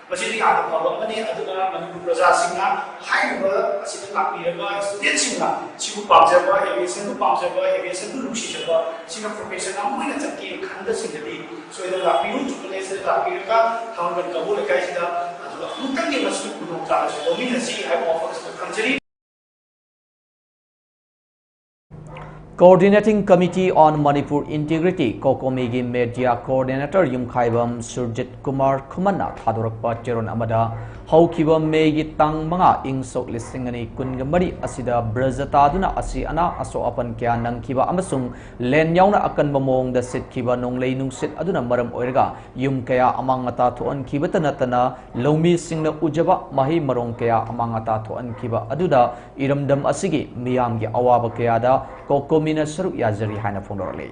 ꯃꯁꯤꯁꯨ ꯌꯥꯝꯅ ꯐꯕ ꯑꯃꯅꯤ꯫ ꯑꯗꯨꯅ ꯃꯅꯤꯄꯨꯔ ꯄ꯭ꯔꯖꯥꯁꯤꯡꯅ ꯍꯥꯏꯔꯤꯕ ꯑꯁꯤꯗ ꯂꯥꯛꯄꯤꯔꯒ ꯁ꯭ꯇꯨꯗꯦꯟꯠꯁꯤꯡꯅ ꯁꯤꯕꯨ ꯄꯥꯝꯖꯕ, ꯑꯦꯚꯤꯌꯦꯁꯟꯕꯨ ꯄꯥꯝꯖꯕ, ꯑꯦꯚꯤꯌꯦꯁꯟꯕꯨ ꯅꯨꯡꯁꯤꯖꯕ, ꯁꯤꯅ ꯄ꯭ꯔꯣꯐꯦꯁꯟ ꯑꯃ ꯑꯣꯏꯅ ꯆꯠꯀꯦ ꯈꯟꯕꯁꯤꯡꯗꯗꯤ ꯁꯣꯏꯗꯅ ꯂꯥꯛꯄꯤꯌꯨ꯫ ꯇ꯭ꯔꯤꯄꯜ ꯑꯦꯁꯇ ꯂꯥꯛꯄꯤꯔꯒ ꯊꯥꯡꯃꯩꯕꯟ ꯀꯕꯣ ꯂꯩꯀꯥꯏꯁꯤꯗ ꯑꯗꯨꯒ ꯑꯃꯨꯛꯇꯪꯒꯤ ꯃꯁꯤꯒꯤ ꯈꯨꯗꯣꯡꯆꯥꯕꯁꯤ ꯂꯧꯃꯤꯟꯅꯁꯤ ꯍꯥꯏꯕ ꯋꯥꯐꯝꯁꯤꯗ ꯊꯝꯖꯔꯤ꯫ Coordinating Committee on Manipur Integrity, COCOMI ꯒꯤ media coordinator ꯌꯨꯝꯈꯥꯏꯕꯝ ꯁꯨꯔꯖꯤꯠ ꯀꯨꯃꯥꯔ ꯈꯨꯃꯟꯅ ꯊꯥꯗꯣꯔꯛꯄ ꯆꯦꯔꯣꯜ ꯑꯃꯗ, ꯍꯧꯈꯤꯕ ꯃꯦꯒꯤ ꯇꯥꯡ ꯃꯉꯥ, ꯏꯪ ꯁꯣꯛ ꯂꯤꯁꯤꯡ ꯑꯅꯤ ꯀꯨꯟꯒ ꯃꯔꯤ ꯑꯁꯤꯗ ꯕ꯭ꯔꯖ ꯇꯥꯗꯨꯅ ꯑꯁꯤ ꯑꯅꯥ ꯑꯁꯣꯛ ꯑꯄꯟ ꯀꯌꯥ ꯅꯪꯈꯤꯕ ꯑꯃꯁꯨꯡ ꯂꯦꯟ ꯌꯥꯎꯅ ꯑꯀꯟꯕ ꯃꯑꯣꯡꯗ ꯁꯤꯠꯈꯤꯕ ꯅꯣꯡꯂꯩ ꯅꯨꯡꯁꯤꯠ ꯑꯗꯨꯅ ꯃꯔꯝ ꯑꯣꯏꯔꯒ ꯌꯨꯝ ꯀꯌꯥ ꯑꯃꯥꯡ ꯑꯇꯥ ꯊꯣꯛꯍꯟꯈꯤꯕꯇ ꯅꯠꯇꯅ ꯂꯧꯃꯤꯁꯤꯡꯅ ꯎꯖꯕ ꯃꯍꯩ ꯃꯔꯣꯡ ꯀꯌꯥ ꯑꯃꯥꯡ ꯑꯇꯥ ꯊꯣꯛꯍꯟꯈꯤꯕ ꯑꯗꯨꯗ ꯏꯔꯝꯗꯝ ꯑꯁꯤꯒꯤ ꯃꯤꯌꯥꯝꯒꯤ ꯑꯋꯥꯕ ꯀꯌꯥꯗ COCOMI ꯅ ꯁꯔꯨꯛ ꯌꯥꯖꯔꯤ ꯍꯥꯏꯅ ꯐꯣꯡꯗꯣꯔꯛꯂꯤ꯫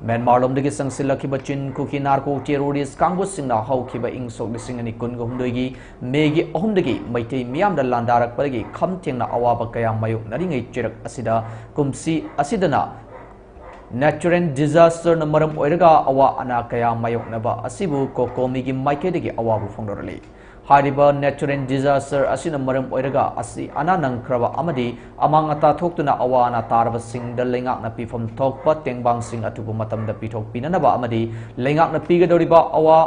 ꯃ꯭ꯌꯥꯟꯃꯥꯔ ꯂꯣꯝꯗꯒꯤ ꯆꯪꯁꯤꯜꯂꯛꯈꯤꯕ ꯆꯤꯟ ꯀꯨꯀꯤ narco terrorist ꯀꯥꯡꯕꯨꯁꯤꯡꯅ ꯍꯧꯈꯤꯕ ꯏꯪ ꯁꯣꯛ ꯂꯤꯁꯤꯡ ꯑꯅꯤ ꯀꯨꯟꯒ ꯍꯨꯝꯗꯣꯏꯒꯤ ꯃꯦꯒꯤ ꯑꯍꯨꯝꯗꯒꯤ ꯃꯩꯇꯩ ꯃꯤꯌꯥꯝꯗ ꯂꯥꯟꯗꯥꯔꯛꯄꯗꯒꯤ ꯈꯝ ꯊꯦꯡꯅ ꯑꯋꯥꯕ ꯀꯌꯥ ꯃꯥꯌꯣꯛꯅꯔꯤꯉꯩ ꯆꯩꯔꯛ ꯑꯁꯤꯗ ꯀꯨꯝꯁꯤ ꯑꯁꯤꯗꯅ natural disaster ꯅ ꯃꯔꯝ ꯑꯣꯏꯔꯒ ꯑꯋꯥ ꯑꯅꯥ ꯀꯌꯥ ꯃꯥꯌꯣꯛꯅꯕ ꯑꯁꯤꯕꯨ COCOMI ꯒꯤ ꯃꯥꯏꯀꯩꯗꯒꯤ ꯑꯋꯥꯕ ꯐꯣꯡꯗꯣꯔꯛꯂꯤ꯫ ꯍꯥꯏꯔꯤꯕ natural disaster ꯑꯁꯤꯅ ꯃꯔꯝ ꯑꯣꯏꯔꯒ ꯑꯁꯤ ꯑꯅꯥ ꯅꯪꯈ꯭ꯔꯕ ꯑꯃꯗꯤ ꯑꯃꯥꯡ ꯑꯇꯥ ꯊꯣꯛꯇꯨꯅ ꯑꯋꯥ ꯑꯅꯥ ꯇꯥꯔꯕꯁꯤꯡꯗ ꯂꯩꯉꯥꯛꯅ ꯄꯤꯐꯝ ꯊꯣꯛꯄ ꯇꯦꯡꯕꯥꯡꯁꯤꯡ ꯑꯊꯨꯕ ꯃꯇꯝꯗ ꯄꯤꯊꯣꯛꯄꯤꯅꯅꯕ ꯑꯃꯗꯤ ꯂꯩꯉꯥꯛꯅ ꯄꯤꯒꯗꯧꯔꯤꯕ ꯑꯋꯥ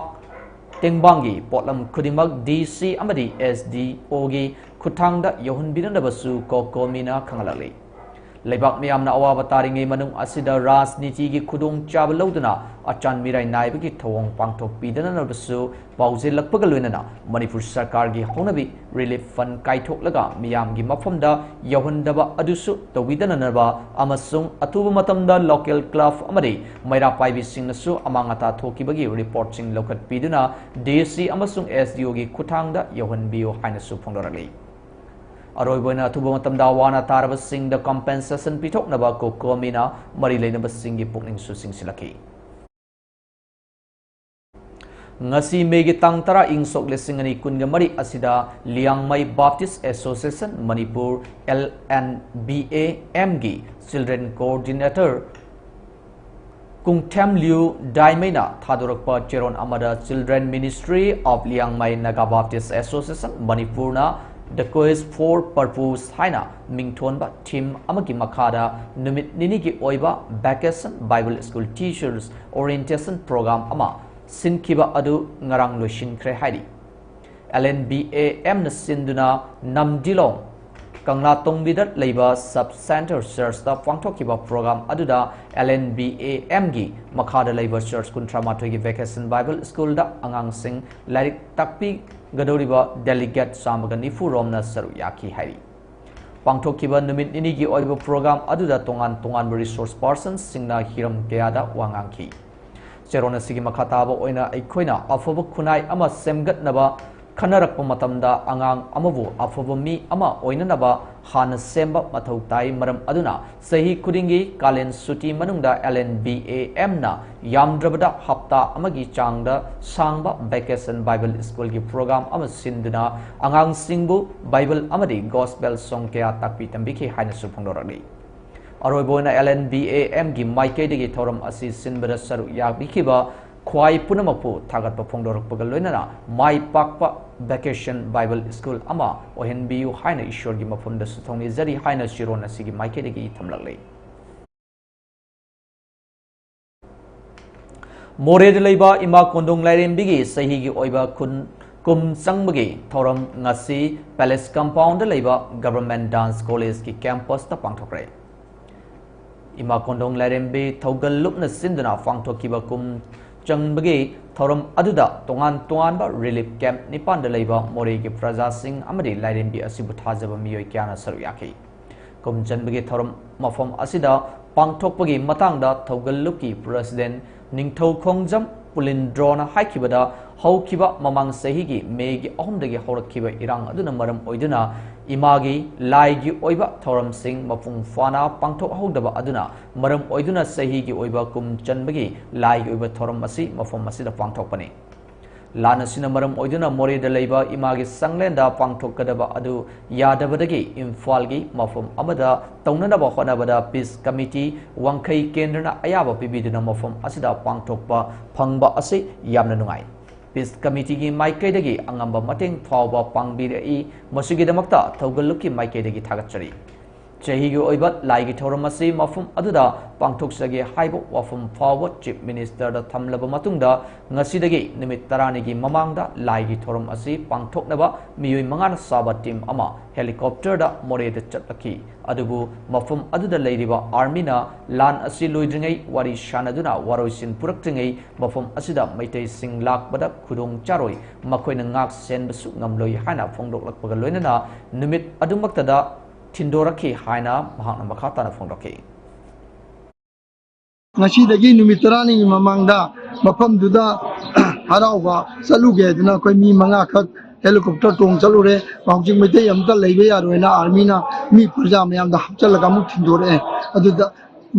ꯇꯦꯡꯕꯥꯡꯒꯤ ꯄꯣꯠꯂꯝ ꯈꯨꯗꯤꯡꯃꯛ DC ꯑꯃꯗꯤ SDO ꯒꯤ ꯈꯨꯠꯊꯥꯡꯗ ꯌꯧꯍꯟꯕꯤꯅꯅꯕꯁꯨ COCOMI ꯅ ꯈꯪꯍꯜꯂꯛꯂꯤ꯫ ꯂꯩꯕꯥꯛ ꯃꯤꯌꯥꯝꯅ ꯑꯋꯥꯕ ꯇꯥꯔꯤꯉꯩ ꯃꯅꯨꯡ ꯑꯁꯤꯗ ꯔꯥꯖꯅꯤꯇꯤꯒꯤ ꯈꯨꯗꯣꯡꯆꯥꯕ ꯂꯧꯗꯨꯅ ꯑꯆꯥꯟ ꯃꯤꯔꯥꯏ ꯅꯥꯏꯕꯒꯤ ꯊꯧꯑꯣꯡ ꯄꯥꯡꯊꯣꯛꯄꯤꯗꯅꯅꯕꯁꯨ ꯄꯥꯎꯖꯦꯜꯂꯛꯄꯒ ꯂꯣꯏꯅꯅ ꯃꯅꯤꯄꯨꯔ ꯁꯔꯀꯥꯔꯒꯤ ꯍꯧꯅꯕꯤ relief fund ꯀꯥꯏꯊꯣꯛꯂꯒ ꯃꯤꯌꯥꯝꯒꯤ ꯃꯐꯝꯗ ꯌꯧꯍꯟꯗꯕ ꯑꯗꯨꯁꯨ ꯇꯧꯕꯤꯗꯅꯅꯕ ꯑꯃꯁꯨꯡ ꯑꯊꯨꯕ ꯃꯇꯝꯗ local club ꯑꯃꯗꯤ ꯃꯩꯔꯥ ꯄꯥꯏꯕꯤꯁꯤꯡꯅꯁꯨ ꯑꯃꯥꯡ ꯑꯇꯥ ꯊꯣꯛꯈꯤꯕꯒꯤ reportꯁꯤꯡ ꯂꯧꯈꯠꯄꯤꯗꯨꯅ DC ꯑꯃꯁꯨꯡ SDO ꯒꯤ ꯈꯨꯠꯊꯥꯡꯗ ꯌꯧꯍꯟꯕꯤꯌꯨ ꯍꯥꯏꯅꯁꯨ ꯐꯣꯡꯗꯣꯔꯛꯂꯤ꯫ ꯑꯔꯣꯏꯕ ꯑꯣꯏꯅ ꯑꯊꯨꯕ ꯃꯇꯝꯗ ꯑꯋꯥ ꯑꯅꯥ ꯇꯥꯔꯕꯁꯤꯡꯗ compensation ꯄꯤꯊꯣꯛꯅꯕ COCOMI ꯅ ꯃꯔꯤ ꯂꯩꯅꯕꯁꯤꯡꯒꯤ ꯄꯨꯛꯅꯤꯡꯁꯨ ꯆꯤꯡꯁꯤꯜꯂꯛꯈꯤ꯫ ꯉꯁꯤ ꯃꯦꯒꯤ ꯇꯥꯡ ꯇꯔꯥ, ꯏꯪ ꯁꯣꯛ ꯂꯤꯁꯤꯡ ꯑꯅꯤ ꯀꯨꯟꯒ ꯃꯔꯤ ꯑꯁꯤꯗ Liangmai Baptist Association Manipur, LNBAM ꯒꯤ children coordinator ꯀꯨꯡꯊꯦꯝ ꯂꯤꯌꯨ ꯗꯥꯏꯃꯩꯅ ꯊꯥꯗꯣꯔꯛꯄ ꯆꯦꯔꯣꯟ ꯑꯃꯗ Children Ministry of Liangmai Naga Baptist Association ꯃꯅꯤꯄꯨꯔꯅ The Quest for Purpose ꯍꯥꯏꯅ ꯃꯤꯡꯊꯣꯟꯕ theme ꯑꯃꯒꯤ ꯃꯈꯥꯗ ꯅꯨꯃꯤꯠ ꯅꯤꯅꯤꯒꯤ ꯑꯣꯏꯕ Vacation Bible School Teachers Orientation Program ꯑꯃ ꯁꯤꯟꯈꯤꯕ ꯑꯗꯨ ꯉꯔꯥꯡ ꯂꯣꯏꯁꯤꯟꯈ꯭ꯔꯦ ꯍꯥꯏꯔꯤ꯫ L N B A M ꯅ ꯁꯤꯟꯗꯨꯅ ꯅꯝꯗꯤꯂꯣꯡ ꯀꯪꯂꯥꯇꯣꯡꯕꯤꯗ ꯂꯩꯕ Sub Center Church ꯇ ꯄꯥꯡꯊꯣꯛꯈꯤꯕ program ꯑꯗꯨꯗ L N B A M ꯒꯤ ꯃꯈꯥꯗ ꯂꯩꯕ church ꯀꯨꯟꯊ꯭ꯔꯥ ꯃꯥꯊꯣꯏꯒꯤ Vacation Bible School ꯗ ꯑꯉꯥꯡꯁꯤꯡ ꯂꯥꯏꯔꯤꯛ ꯇꯥꯛꯄꯤꯒꯗꯧꯔꯤꯕ delegate ꯆꯥꯝꯃꯒ ꯅꯤꯐꯨ ꯔꯣꯝꯅ ꯁꯔꯨꯛ ꯌꯥꯈꯤ ꯍꯥꯏꯔꯤ꯫ ꯄꯥꯡꯊꯣꯛꯈꯤꯕ ꯅꯨꯃꯤꯠ ꯅꯤꯅꯤꯒꯤ ꯑꯣꯏꯕ program ꯑꯗꯨꯗ ꯇꯣꯉꯥꯟ ꯇꯣꯉꯥꯟꯕ resource person ꯁꯤꯡꯅ ꯍꯤꯔꯝ ꯀꯌꯥꯗ ꯋꯥ ꯉꯥꯡꯈꯤ꯫ ꯆꯦꯔꯣꯟ ꯑꯁꯤꯒꯤ ꯃꯈꯥ ꯇꯥꯕ ꯑꯣꯏꯅ ꯑꯩꯈꯣꯏꯅ ꯑꯐꯕ ꯈꯨꯟꯅꯥꯏ ꯑꯃ ꯁꯦꯝꯒꯠꯅꯕ ꯈꯟꯅꯔꯛꯄ ꯃꯇꯝꯗ ꯑꯉꯥꯡ ꯑꯃꯕꯨ ꯑꯐꯕ ꯃꯤ ꯑꯃ ꯑꯣꯏꯅꯅꯕ ꯍꯥꯟꯅ ꯁꯦꯝꯕ ꯃꯊꯧ ꯇꯥꯏ꯫ ꯃꯔꯝ ꯑꯗꯨꯅ ꯆꯍꯤ ꯈꯨꯗꯤꯡꯒꯤ ꯀꯥꯂꯦꯟ ꯁꯨꯇꯤ ꯃꯅꯨꯡꯗ L N B A M ꯅ ꯌꯥꯝꯗ꯭ꯔꯕꯗ ꯍꯞꯇꯥ ꯑꯃꯒꯤ ꯆꯥꯡꯗ ꯁꯥꯡꯕ Vacation Bible School ꯒꯤ program ꯑꯃ ꯁꯤꯟꯗꯨꯅ ꯑꯉꯥꯡꯁꯤꯡꯕꯨ Bible ꯑꯃꯗꯤ Gospel song ꯀꯌꯥ ꯇꯥꯛꯄꯤ ꯇꯝꯕꯤꯈꯤ ꯍꯥꯏꯅꯁꯨ ꯐꯣꯡꯗꯣꯔꯛꯂꯤ꯫ ꯑꯔꯣꯏꯕ ꯑꯣꯏꯅ L N B A M ꯒꯤ ꯃꯥꯏꯀꯩꯗꯒꯤ ꯊꯧꯔꯝ ꯑꯁꯤ ꯁꯤꯟꯕꯗ ꯁꯔꯨꯛ ꯌꯥꯕꯤꯈꯤꯕ ꯈ꯭ꯋꯥꯏ ꯄꯨꯝꯅꯃꯛꯄꯨ ꯊꯥꯒꯠꯄ ꯐꯣꯡꯗꯣꯔꯛꯄꯒ ꯂꯣꯏꯅꯅ ꯃꯥꯏ ꯄꯥꯛꯄ Vacation Bible School ꯑꯃ ꯑꯣꯏꯍꯟꯕꯤꯌꯨ ꯍꯥꯏꯅ ꯏꯁꯣꯔꯒꯤ ꯃꯐꯝꯗꯁꯨ ꯊꯧꯅꯤꯖꯔꯤ ꯍꯥꯏꯅ ꯆꯦꯔꯣꯟ ꯑꯁꯤꯒꯤ ꯃꯥꯏꯀꯩꯗꯒꯤ ꯊꯝꯂꯛꯂꯤ꯫ ꯃꯣꯔꯦꯗ ꯂꯩꯕ ꯏꯃꯥ ꯀꯣꯟꯗꯣꯡ ꯂꯥꯏꯔꯦꯝꯕꯤꯒꯤ ꯆꯍꯤꯒꯤ ꯑꯣꯏꯕ ꯈꯨꯟ ꯀꯨꯝ ꯆꯪꯕꯒꯤ ꯊꯧꯔꯝ ꯉꯁꯤ Palace Compound ꯗ ꯂꯩꯕ Government Dance College ꯀꯤ campus ꯇ ꯄꯥꯡꯊꯣꯛꯈ꯭ꯔꯦ꯫ ꯏꯃꯥ ꯀꯣꯟꯗꯣꯡ ꯂꯥꯏꯔꯦꯝꯕꯤ ꯊꯧꯒꯜ ꯂꯨꯞꯅ ꯁꯤꯟꯗꯨꯅ ꯄꯥꯡꯊꯣꯛꯈꯤꯕ ꯀꯨꯝ ꯆꯪꯕꯒꯤ ꯊꯧꯔꯝ ꯑꯗꯨꯗ ꯇꯣꯉꯥꯟ ꯇꯣꯉꯥꯟꯕ relief camp ꯅꯤꯄꯥꯟꯗ ꯂꯩꯕ ꯃꯣꯔꯦꯒꯤ ꯄ꯭ꯔꯖꯥꯁꯤꯡ ꯑꯃꯗꯤ ꯂꯥꯏꯔꯦꯝꯕꯤ ꯑꯁꯤꯕꯨ ꯊꯥꯖꯕ ꯃꯤꯑꯣꯏ ꯀꯌꯥꯅ ꯁꯔꯨꯛ ꯌꯥꯈꯤ꯫ ꯀꯨꯝ ꯆꯟꯕꯒꯤ ꯊꯧꯔꯝ ꯃꯐꯝ ꯑꯁꯤꯗ ꯄꯥꯡꯊꯣꯛꯄꯒꯤ ꯃꯇꯥꯡꯗ ꯊꯧꯒꯜ ꯂꯨꯞꯀꯤ President ꯅꯤꯡꯊꯧ ꯈꯣꯡꯖꯝ ꯄꯨꯂꯤꯟꯗ꯭ꯔꯣꯅ ꯍꯥꯏꯈꯤꯕꯗ, ꯍꯧꯈꯤꯕ ꯃꯃꯥꯡ ꯆꯍꯤꯒꯤ ꯃꯦꯒꯤ ꯑꯍꯨꯝꯗꯒꯤ ꯍꯧꯔꯛꯈꯤꯕ ꯏꯔꯥꯡ ꯑꯗꯨꯅ ꯃꯔꯝ ꯑꯣꯏꯗꯨꯅ ꯏꯃꯥꯒꯤ ꯂꯥꯏꯒꯤ ꯑꯣꯏꯕ ꯊꯧꯔꯝꯁꯤꯡ ꯃꯄꯨꯡ ꯐꯥꯅ ꯄꯥꯡꯊꯣꯛꯍꯧꯗꯕ ꯑꯗꯨꯅ ꯃꯔꯝ ꯑꯣꯏꯗꯨꯅ ꯆꯍꯤꯒꯤ ꯑꯣꯏꯕ ꯀꯨꯝ ꯆꯟꯕꯒꯤ ꯂꯥꯏꯒꯤ ꯑꯣꯏꯕ ꯊꯧꯔꯝ ꯑꯁꯤ ꯃꯐꯝ ꯑꯁꯤꯗ ꯄꯥꯡꯊꯣꯛꯄꯅꯤ꯫ ꯂꯥꯟ ꯑꯁꯤꯅ ꯃꯔꯝ ꯑꯣꯏꯗꯨꯅ ꯃꯣꯔꯦꯗ ꯂꯩꯕ ꯏꯃꯥꯒꯤ ꯁꯪꯂꯦꯟꯗ ꯄꯥꯡꯊꯣꯛꯀꯗꯕ ꯑꯗꯨ ꯌꯥꯗꯕꯗꯒꯤ ꯏꯝꯐꯥꯜꯒꯤ ꯃꯐꯝ ꯑꯃꯗ ꯇꯧꯅꯅꯕ ꯍꯣꯠꯅꯕꯗ ꯄꯤꯁ ꯀꯃꯤꯇꯤ ꯋꯥꯡꯈꯩ ꯀꯦꯟꯗ꯭ꯔꯅ ꯑꯌꯥꯕ ꯄꯤꯕꯤꯗꯨꯅ ꯃꯐꯝ ꯑꯁꯤꯗ ꯄꯥꯡꯊꯣꯛꯄ ꯐꯪꯕ ꯑꯁꯤ ꯌꯥꯝꯅ ꯅꯨꯡꯉꯥꯏ꯫ ꯄꯤꯁ ꯀꯃꯤꯇꯤꯒꯤ ꯃꯥꯏꯀꯩꯗꯒꯤ ꯑꯉꯝꯕ ꯃꯇꯦꯡ ꯐꯥꯎꯕ ꯄꯥꯡꯕꯤꯔꯛꯏ꯫ ꯃꯁꯤꯒꯤꯗꯃꯛꯇ ꯊꯧꯒꯜꯂꯨꯞꯀꯤ ꯃꯥꯏꯀꯩꯗꯒꯤ ꯊꯥꯒꯠꯆꯔꯤ꯫ ꯆꯍꯤꯒꯤ ꯑꯣꯏꯕ ꯂꯥꯏꯒꯤ ꯊꯧꯔꯝ ꯑꯁꯤ ꯃꯐꯝ ꯑꯗꯨꯗ ꯄꯥꯡꯊꯣꯛꯆꯒꯦ ꯍꯥꯏꯕ ꯋꯥꯐꯝ ꯐꯥꯎꯕ ꯆꯤꯐ ꯃꯤꯅꯤꯁꯇꯔꯗ ꯊꯝꯂꯕ ꯃꯇꯨꯡꯗ, ꯉꯁꯤꯗꯒꯤ ꯅꯨꯃꯤꯠ ꯇꯔꯥꯅꯤꯒꯤ ꯃꯃꯥꯡꯗ ꯂꯥꯏꯒꯤ ꯊꯧꯔꯝ ꯑꯁꯤ ꯄꯥꯡꯊꯣꯛꯅꯕ ꯃꯤꯑꯣꯏ ꯃꯉꯥꯅ ꯁꯥꯕ ꯇꯤꯝ ꯑꯃ ꯍꯦꯂꯤꯀꯣꯞꯇꯔꯗ ꯃꯣꯔꯦꯗ ꯆꯠꯂꯛꯈꯤ꯫ ꯑꯗꯨꯕꯨ ꯃꯐꯝ ꯑꯗꯨꯗ ꯂꯩꯔꯤꯕ ꯑꯥꯔꯃꯤꯅ ꯂꯥꯟ ꯑꯁꯤ ꯂꯣꯏꯗ꯭ꯔꯤꯉꯩ ꯋꯥꯔꯤ ꯁꯥꯅꯗꯨꯅ ꯋꯥꯔꯣꯏꯁꯤꯟ ꯄꯨꯔꯛꯇ꯭ꯔꯤꯉꯩ ꯃꯐꯝ ꯑꯁꯤꯗ ꯃꯩꯇꯩꯁꯤꯡ ꯂꯥꯛꯄꯗ ꯈꯨꯗꯣꯡ ꯆꯥꯔꯣꯏ, ꯃꯈꯣꯏꯅ ꯉꯥꯛ ꯁꯦꯟꯕꯁꯨ ꯉꯝꯂꯣꯏ ꯍꯥꯏꯅ ꯐꯣꯡꯗꯣꯛꯂꯛꯄꯒ ꯂꯣꯏꯅꯅ ꯅꯨꯃꯤꯠ ꯑꯗꯨꯃꯛꯇꯗ ꯊꯤꯟꯗꯣꯔꯛꯈꯤ ꯍꯥꯏꯅ ꯃꯍꯥꯛꯅ ꯃꯈꯥ ꯇꯥꯅ ꯐꯣꯡꯗꯣꯛꯈꯤ꯫ ꯉꯁꯤꯗꯒꯤ ꯅꯨꯃꯤꯠ ꯇꯔꯥꯅꯤꯒꯤ ꯃꯃꯥꯡꯗ ꯃꯐꯝꯗꯨꯗ ꯍꯔꯥꯎꯕ ꯆꯠꯂꯨꯒꯦ ꯍꯥꯏꯗꯅ ꯑꯩꯈꯣꯏ ꯃꯤ ꯃꯉꯥꯈꯛ ꯍꯦꯂꯤꯀꯣꯞꯇꯔ ꯇꯣꯡ ꯆꯠꯂꯨꯔꯦ꯫ ꯍꯧꯖꯤꯛ ꯃꯩꯇꯩ ꯑꯝꯇ ꯂꯩꯕ ꯌꯥꯔꯣꯏꯅ ꯑꯥꯔꯃꯤꯅ ꯃꯤ ꯄ꯭ꯔꯖꯥ ꯃꯌꯥꯝꯗ ꯍꯥꯞꯆꯤꯜꯂꯒ ꯑꯃꯨꯛ ꯊꯤꯟꯗꯣꯔꯛꯑꯦ꯫ ꯑꯗꯨꯗ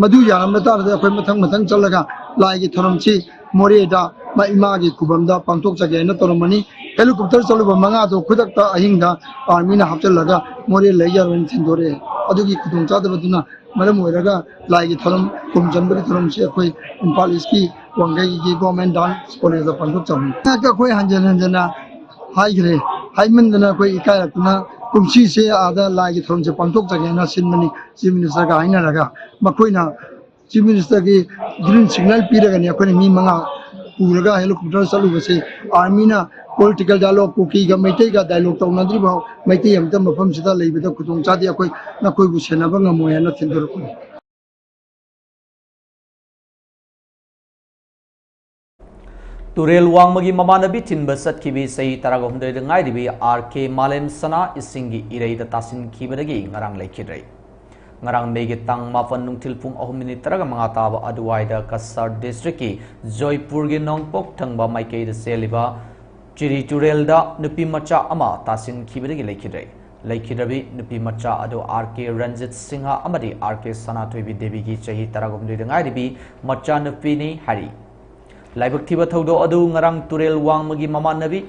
ꯃꯗꯨ ꯌꯥꯔꯝꯕ ꯇꯥꯔꯗꯤ ꯑꯩꯈꯣꯏ ꯃꯊꯪ ꯃꯊꯪ ꯆꯠꯂꯒ ꯂꯥꯏꯒꯤ ꯊꯧꯔꯝꯁꯤ ꯃꯣꯔꯦꯗ ꯃ-, ꯏꯃꯥꯒꯤ ꯈꯨꯕꯝꯗ ꯄꯥꯡꯊꯣꯛꯆꯒꯦ ꯍꯥꯏꯅ ꯇꯧꯔꯝꯕꯅꯤ꯫ ꯍꯦꯂꯤꯀꯣꯞꯇꯔ ꯆꯠꯂꯨꯕ ꯃꯉꯥꯗꯣ ꯈꯨꯗꯛꯇ ꯑꯍꯤꯡꯗ ꯑꯥꯔꯃꯤꯅ ꯍꯥꯞꯆꯤꯜꯂꯒ ꯃꯣꯔꯦ ꯂꯩ ꯌꯥꯔꯣꯏꯅ ꯊꯤꯟꯗꯣꯔꯛꯑꯦ꯫ ꯑꯗꯨꯒꯤ ꯈꯨꯗꯣꯡꯆꯥꯗꯕꯗꯨꯅ ꯃꯔꯝ ꯑꯣꯏꯔꯒ ꯂꯥꯏꯒꯤ ꯊꯧꯔꯝ, ꯈꯨꯔꯨꯝ ꯆꯟꯕꯒꯤ ꯊꯧꯔꯝꯁꯤ ꯑꯩꯈꯣꯏ ꯏꯝꯐꯥꯜ ꯏꯁꯀꯤ ꯋꯥꯡꯈꯩꯒꯤ ꯒꯣꯔꯃꯦꯟ ꯗꯥꯟꯁ ꯀꯣꯂꯦꯖꯇ ꯄꯥꯡꯊꯣꯛꯆꯕꯅꯤ꯫ ꯑꯩꯈꯣꯏ ꯍꯟꯖꯟ ꯍꯟꯖꯟꯅ ꯍꯥꯏꯈ꯭ꯔꯦ, ꯍꯥꯏꯃꯟꯗꯅ ꯑꯩꯈꯣꯏ ꯏꯀꯥꯏꯔꯛꯇꯨꯅ ꯀꯨꯝꯁꯤꯁꯦ ꯑꯥꯗ ꯂꯥꯏꯒꯤ ꯊꯧꯔꯝꯁꯦ ꯄꯥꯡꯊꯣꯛꯆꯒꯦꯅ ꯁꯤꯟꯕꯅꯤ꯫ ꯆꯤꯐ ꯃꯤꯅꯤꯁꯇꯔꯒ ꯍꯥꯏꯅꯔꯒ ꯃꯈꯣꯏꯅ ꯆꯤꯐ ꯃꯤꯅꯤꯁꯇꯔꯒꯤ ꯒ꯭ꯔꯤꯟ ꯁꯤꯒꯅꯦꯜ ꯄꯤꯔꯒꯅꯤ ꯑꯩꯈꯣꯏꯅ ꯃꯤ ꯃꯉꯥ ꯄꯨꯔꯒ ꯍꯦꯂꯤꯀꯣꯞꯇꯔ ꯆꯠꯂꯨꯕꯁꯦ꯫ ꯑꯥꯔꯃꯤꯅ ꯄꯣꯂꯤꯇꯤꯀꯦꯜ ꯗꯥꯏꯂꯣꯒ, ꯀꯨꯀꯤꯒ ꯃꯩꯇꯩꯒ ꯗꯥꯏꯂꯣꯒ ꯇꯧꯅꯗ꯭ꯔꯤꯐꯥꯎ ꯃꯩꯇꯩ ꯑꯃꯇ ꯃꯐꯝꯁꯤꯗ ꯂꯩꯕꯗ ꯈꯨꯗꯣꯡ ꯆꯥꯗꯦ, ꯑꯩꯈꯣꯏ ꯅꯈꯣꯏꯕꯨ ꯁꯦꯟꯅꯕ ꯉꯝꯃꯣꯏ ꯍꯥꯏꯅ ꯊꯤꯟꯗꯣꯔꯛꯄꯅꯤ꯫ ꯇꯨꯔꯦꯜ ꯋꯥꯡꯃꯒꯤ ꯃꯃꯥꯟꯅꯕꯤ ꯊꯤꯟꯕ ꯆꯠꯈꯤꯕꯤ ꯆꯍꯤ ꯇꯔꯥꯍꯨꯝꯗꯣꯏꯗ ꯉꯥꯏꯔꯤꯕꯤ ꯑꯥꯔ ꯀꯦ ꯃꯥꯂꯦꯝ ꯁꯅꯥ ꯏꯁꯤꯡꯒꯤ ꯏꯔꯩꯗ ꯇꯥꯁꯤꯟꯈꯤꯕꯗꯒꯤ ꯉꯔꯥꯡ ꯂꯩꯈꯤꯗ꯭ꯔꯦ꯫ ꯉꯔꯥꯡ ꯃꯦꯒꯤ ꯇꯥꯡ ꯃꯥꯄꯟ ꯅꯨꯡꯊꯤꯜ ꯄꯨꯡ ꯑꯍꯨꯝ ꯃꯤꯅꯤꯠ ꯇꯔꯥꯒ ꯃꯉꯥ ꯇꯥꯕ ꯑꯗꯨꯋꯥꯏꯗ ꯀꯁꯥꯔ ꯗꯤꯁꯇ꯭ꯔꯤꯛꯀꯤ ꯖꯣꯏꯄꯨꯔꯒꯤ ꯅꯣꯡꯄꯣꯛ ꯊꯪꯕ ꯃꯥꯏꯀꯩꯗ ꯆꯦꯜꯂꯤꯕ ꯆꯤꯔꯤ ꯇꯨꯔꯦꯜꯗ ꯅꯨꯄꯤ ꯃꯆꯥ ꯑꯃ ꯇꯥꯁꯤꯟꯈꯤꯕꯗꯒꯤ ꯂꯩꯈꯤꯗ꯭ꯔꯦ꯫ ꯂꯩꯈꯤꯗ꯭ꯔꯕꯤ ꯅꯨꯄꯤ ꯃꯆꯥ ꯑꯗꯨ ꯑꯥꯔ ꯀꯦ ꯔꯟꯖꯤꯠ ꯁꯤꯡꯍ ꯑꯃꯗꯤ ꯑꯥꯔ ꯀꯦ ꯁꯅꯥꯊꯣꯏꯕꯤ ꯗꯦꯕꯤꯒꯤ ꯆꯍꯤ ꯇꯔꯥꯍꯨꯝꯗꯣꯏꯗ ꯉꯥꯏꯔꯤꯕꯤ ꯃꯆꯥꯅꯨꯄꯤꯅꯤ ꯍꯥꯏꯔꯤ꯫ ꯂꯥꯏꯕꯛ ꯊꯤꯕ ꯊꯧꯗꯣꯛ ꯑꯗꯨ ꯉꯔꯥꯡ ꯇꯨꯔꯦꯜ ꯋꯥꯡꯃꯒꯤ ꯃꯃꯥꯟꯅꯕꯤ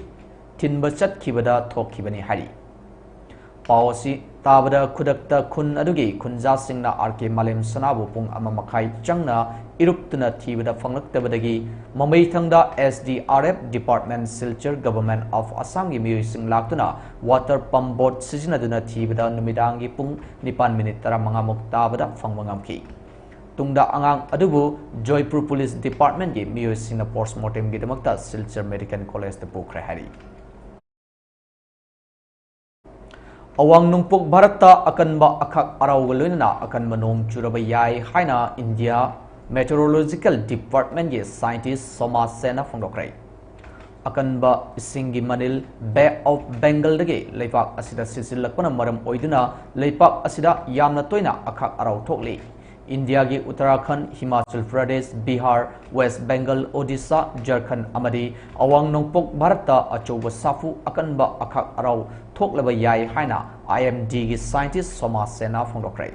ꯊꯤꯟꯕ ꯆꯠꯈꯤꯕꯗ ꯊꯣꯛꯈꯤꯕꯅꯤ ꯍꯥꯏꯔꯤ꯫ ꯄꯥꯎ ꯑꯁꯤ ꯇꯥꯕꯗ ꯈꯨꯗꯛꯇ ꯈꯨꯟ ꯑꯗꯨꯒꯤ ꯈꯨꯟꯖꯥꯁꯤꯡꯅ ꯑꯥꯔ ꯀꯦ ꯃꯥꯂꯦꯝ ꯁꯅꯥꯕꯨ ꯄꯨꯡ ꯑꯃ ꯃꯈꯥꯏ ꯆꯪꯅ ꯏꯔꯨꯞꯇꯨꯅ ꯊꯤꯕꯗ ꯐꯪꯂꯛꯇꯕꯗꯒꯤ ꯃꯃꯩꯊꯪꯗ S D R F department, Silchar Government of Assam ꯒꯤ ꯃꯤꯑꯣꯏꯁꯤꯡ ꯂꯥꯛꯇꯨꯅ water pump boat ꯁꯤꯖꯤꯟꯅꯗꯨꯅ ꯊꯤꯕꯗ ꯅꯨꯃꯤꯗꯥꯡꯒꯤ ꯄꯨꯡ ꯅꯤꯄꯥꯟ ꯃꯤꯅꯤꯠ ꯇꯔꯥꯃꯉꯥ ꯃꯨꯛ ꯇꯥꯕꯗ ꯐꯪꯕ ꯉꯝꯈꯤ꯫ ꯇꯨꯡꯗ ꯑꯉꯥꯡ ꯑꯗꯨꯕꯨ ꯖꯣꯏꯄꯨꯔ ꯄꯨꯂꯤꯁ ꯗꯤꯄꯥꯔꯠꯃꯦꯟꯒꯤ ꯃꯤꯑꯣꯏꯁꯤꯡꯅ ꯄꯣꯁꯃꯣꯔꯇꯦꯝꯒꯤꯗꯃꯛꯇ ꯁꯤꯜꯆꯔ ꯃꯦꯗꯤꯀꯦꯜ ꯀꯣꯂꯦꯖꯇ ꯄꯨꯈ꯭ꯔꯦ ꯍꯥꯏꯔꯤ꯫ ꯑꯋꯥꯡ ꯅꯣꯡꯄꯣꯛ ꯚꯥꯔꯠꯇ ꯑꯀꯟꯕ ꯑꯈꯥꯛ ꯑꯔꯥꯎꯒ ꯂꯣꯏꯅꯅ ꯑꯀꯟꯕ ꯅꯣꯡ ꯆꯨꯔꯕ ꯌꯥꯏ ꯍꯥꯏꯅ ꯏꯟꯗꯤꯌꯥ ꯃꯦꯇꯤꯑꯣꯔꯣꯂꯣꯖꯤꯀꯦꯜ ꯗꯤꯄꯥꯔꯠꯃꯦꯟꯒꯤ ꯁꯥꯏꯟꯇꯤꯁ ꯁꯣꯃꯥ ꯁꯦꯟꯅ ꯐꯣꯡꯗꯣꯛꯈ꯭ꯔꯦ꯫ ꯑꯀꯟꯕ ꯏꯁꯤꯡꯒꯤ ꯃꯅꯤꯜ ꯕꯦ ꯑꯣꯐ ꯕꯦꯡꯒꯜꯗꯒꯤ ꯂꯩꯄꯥꯛ ꯑꯁꯤꯗ ꯁꯤꯖꯤꯜꯂꯛꯄꯅ ꯃꯔꯝ ꯑꯣꯏꯗꯨꯅ ꯂꯩꯄꯥꯛ ꯑꯁꯤꯗ ꯌꯥꯝꯅ ꯇꯣꯏꯅ ꯑꯈꯥꯛ ꯑꯔꯥꯎ ꯊꯣꯛꯂꯤ꯫ ꯏꯟꯗꯤꯌꯥꯒꯤ ꯎꯠꯇꯔꯥꯈꯟꯗ, ꯍꯤꯃꯥꯆꯜ ꯄ꯭ꯔꯗꯦꯁ, ꯕꯤꯍꯥꯔ, ꯋꯦꯁ꯭ꯠ ꯕꯦꯡꯒꯜ, ꯑꯣꯗꯤꯁꯥ, ꯖꯔꯈꯟꯗ ꯑꯃꯗꯤ ꯑꯋꯥꯡ ꯅꯣꯡꯄꯣꯛ ꯚꯥꯔꯠꯇ ꯑꯆꯧꯕ ꯁꯥꯐꯨ ꯑꯀꯟꯕ ꯑꯈꯥꯛ ꯑꯔꯥꯎ ꯊꯣꯛꯂꯕ ꯌꯥꯏ ꯍꯥꯏꯅ I M D ꯒꯤ ꯁꯥꯏꯟꯇꯤꯁ ꯁꯣꯃꯥ ꯁꯦꯟꯅ ꯐꯣꯡꯗꯣꯛꯈ꯭ꯔꯦ꯫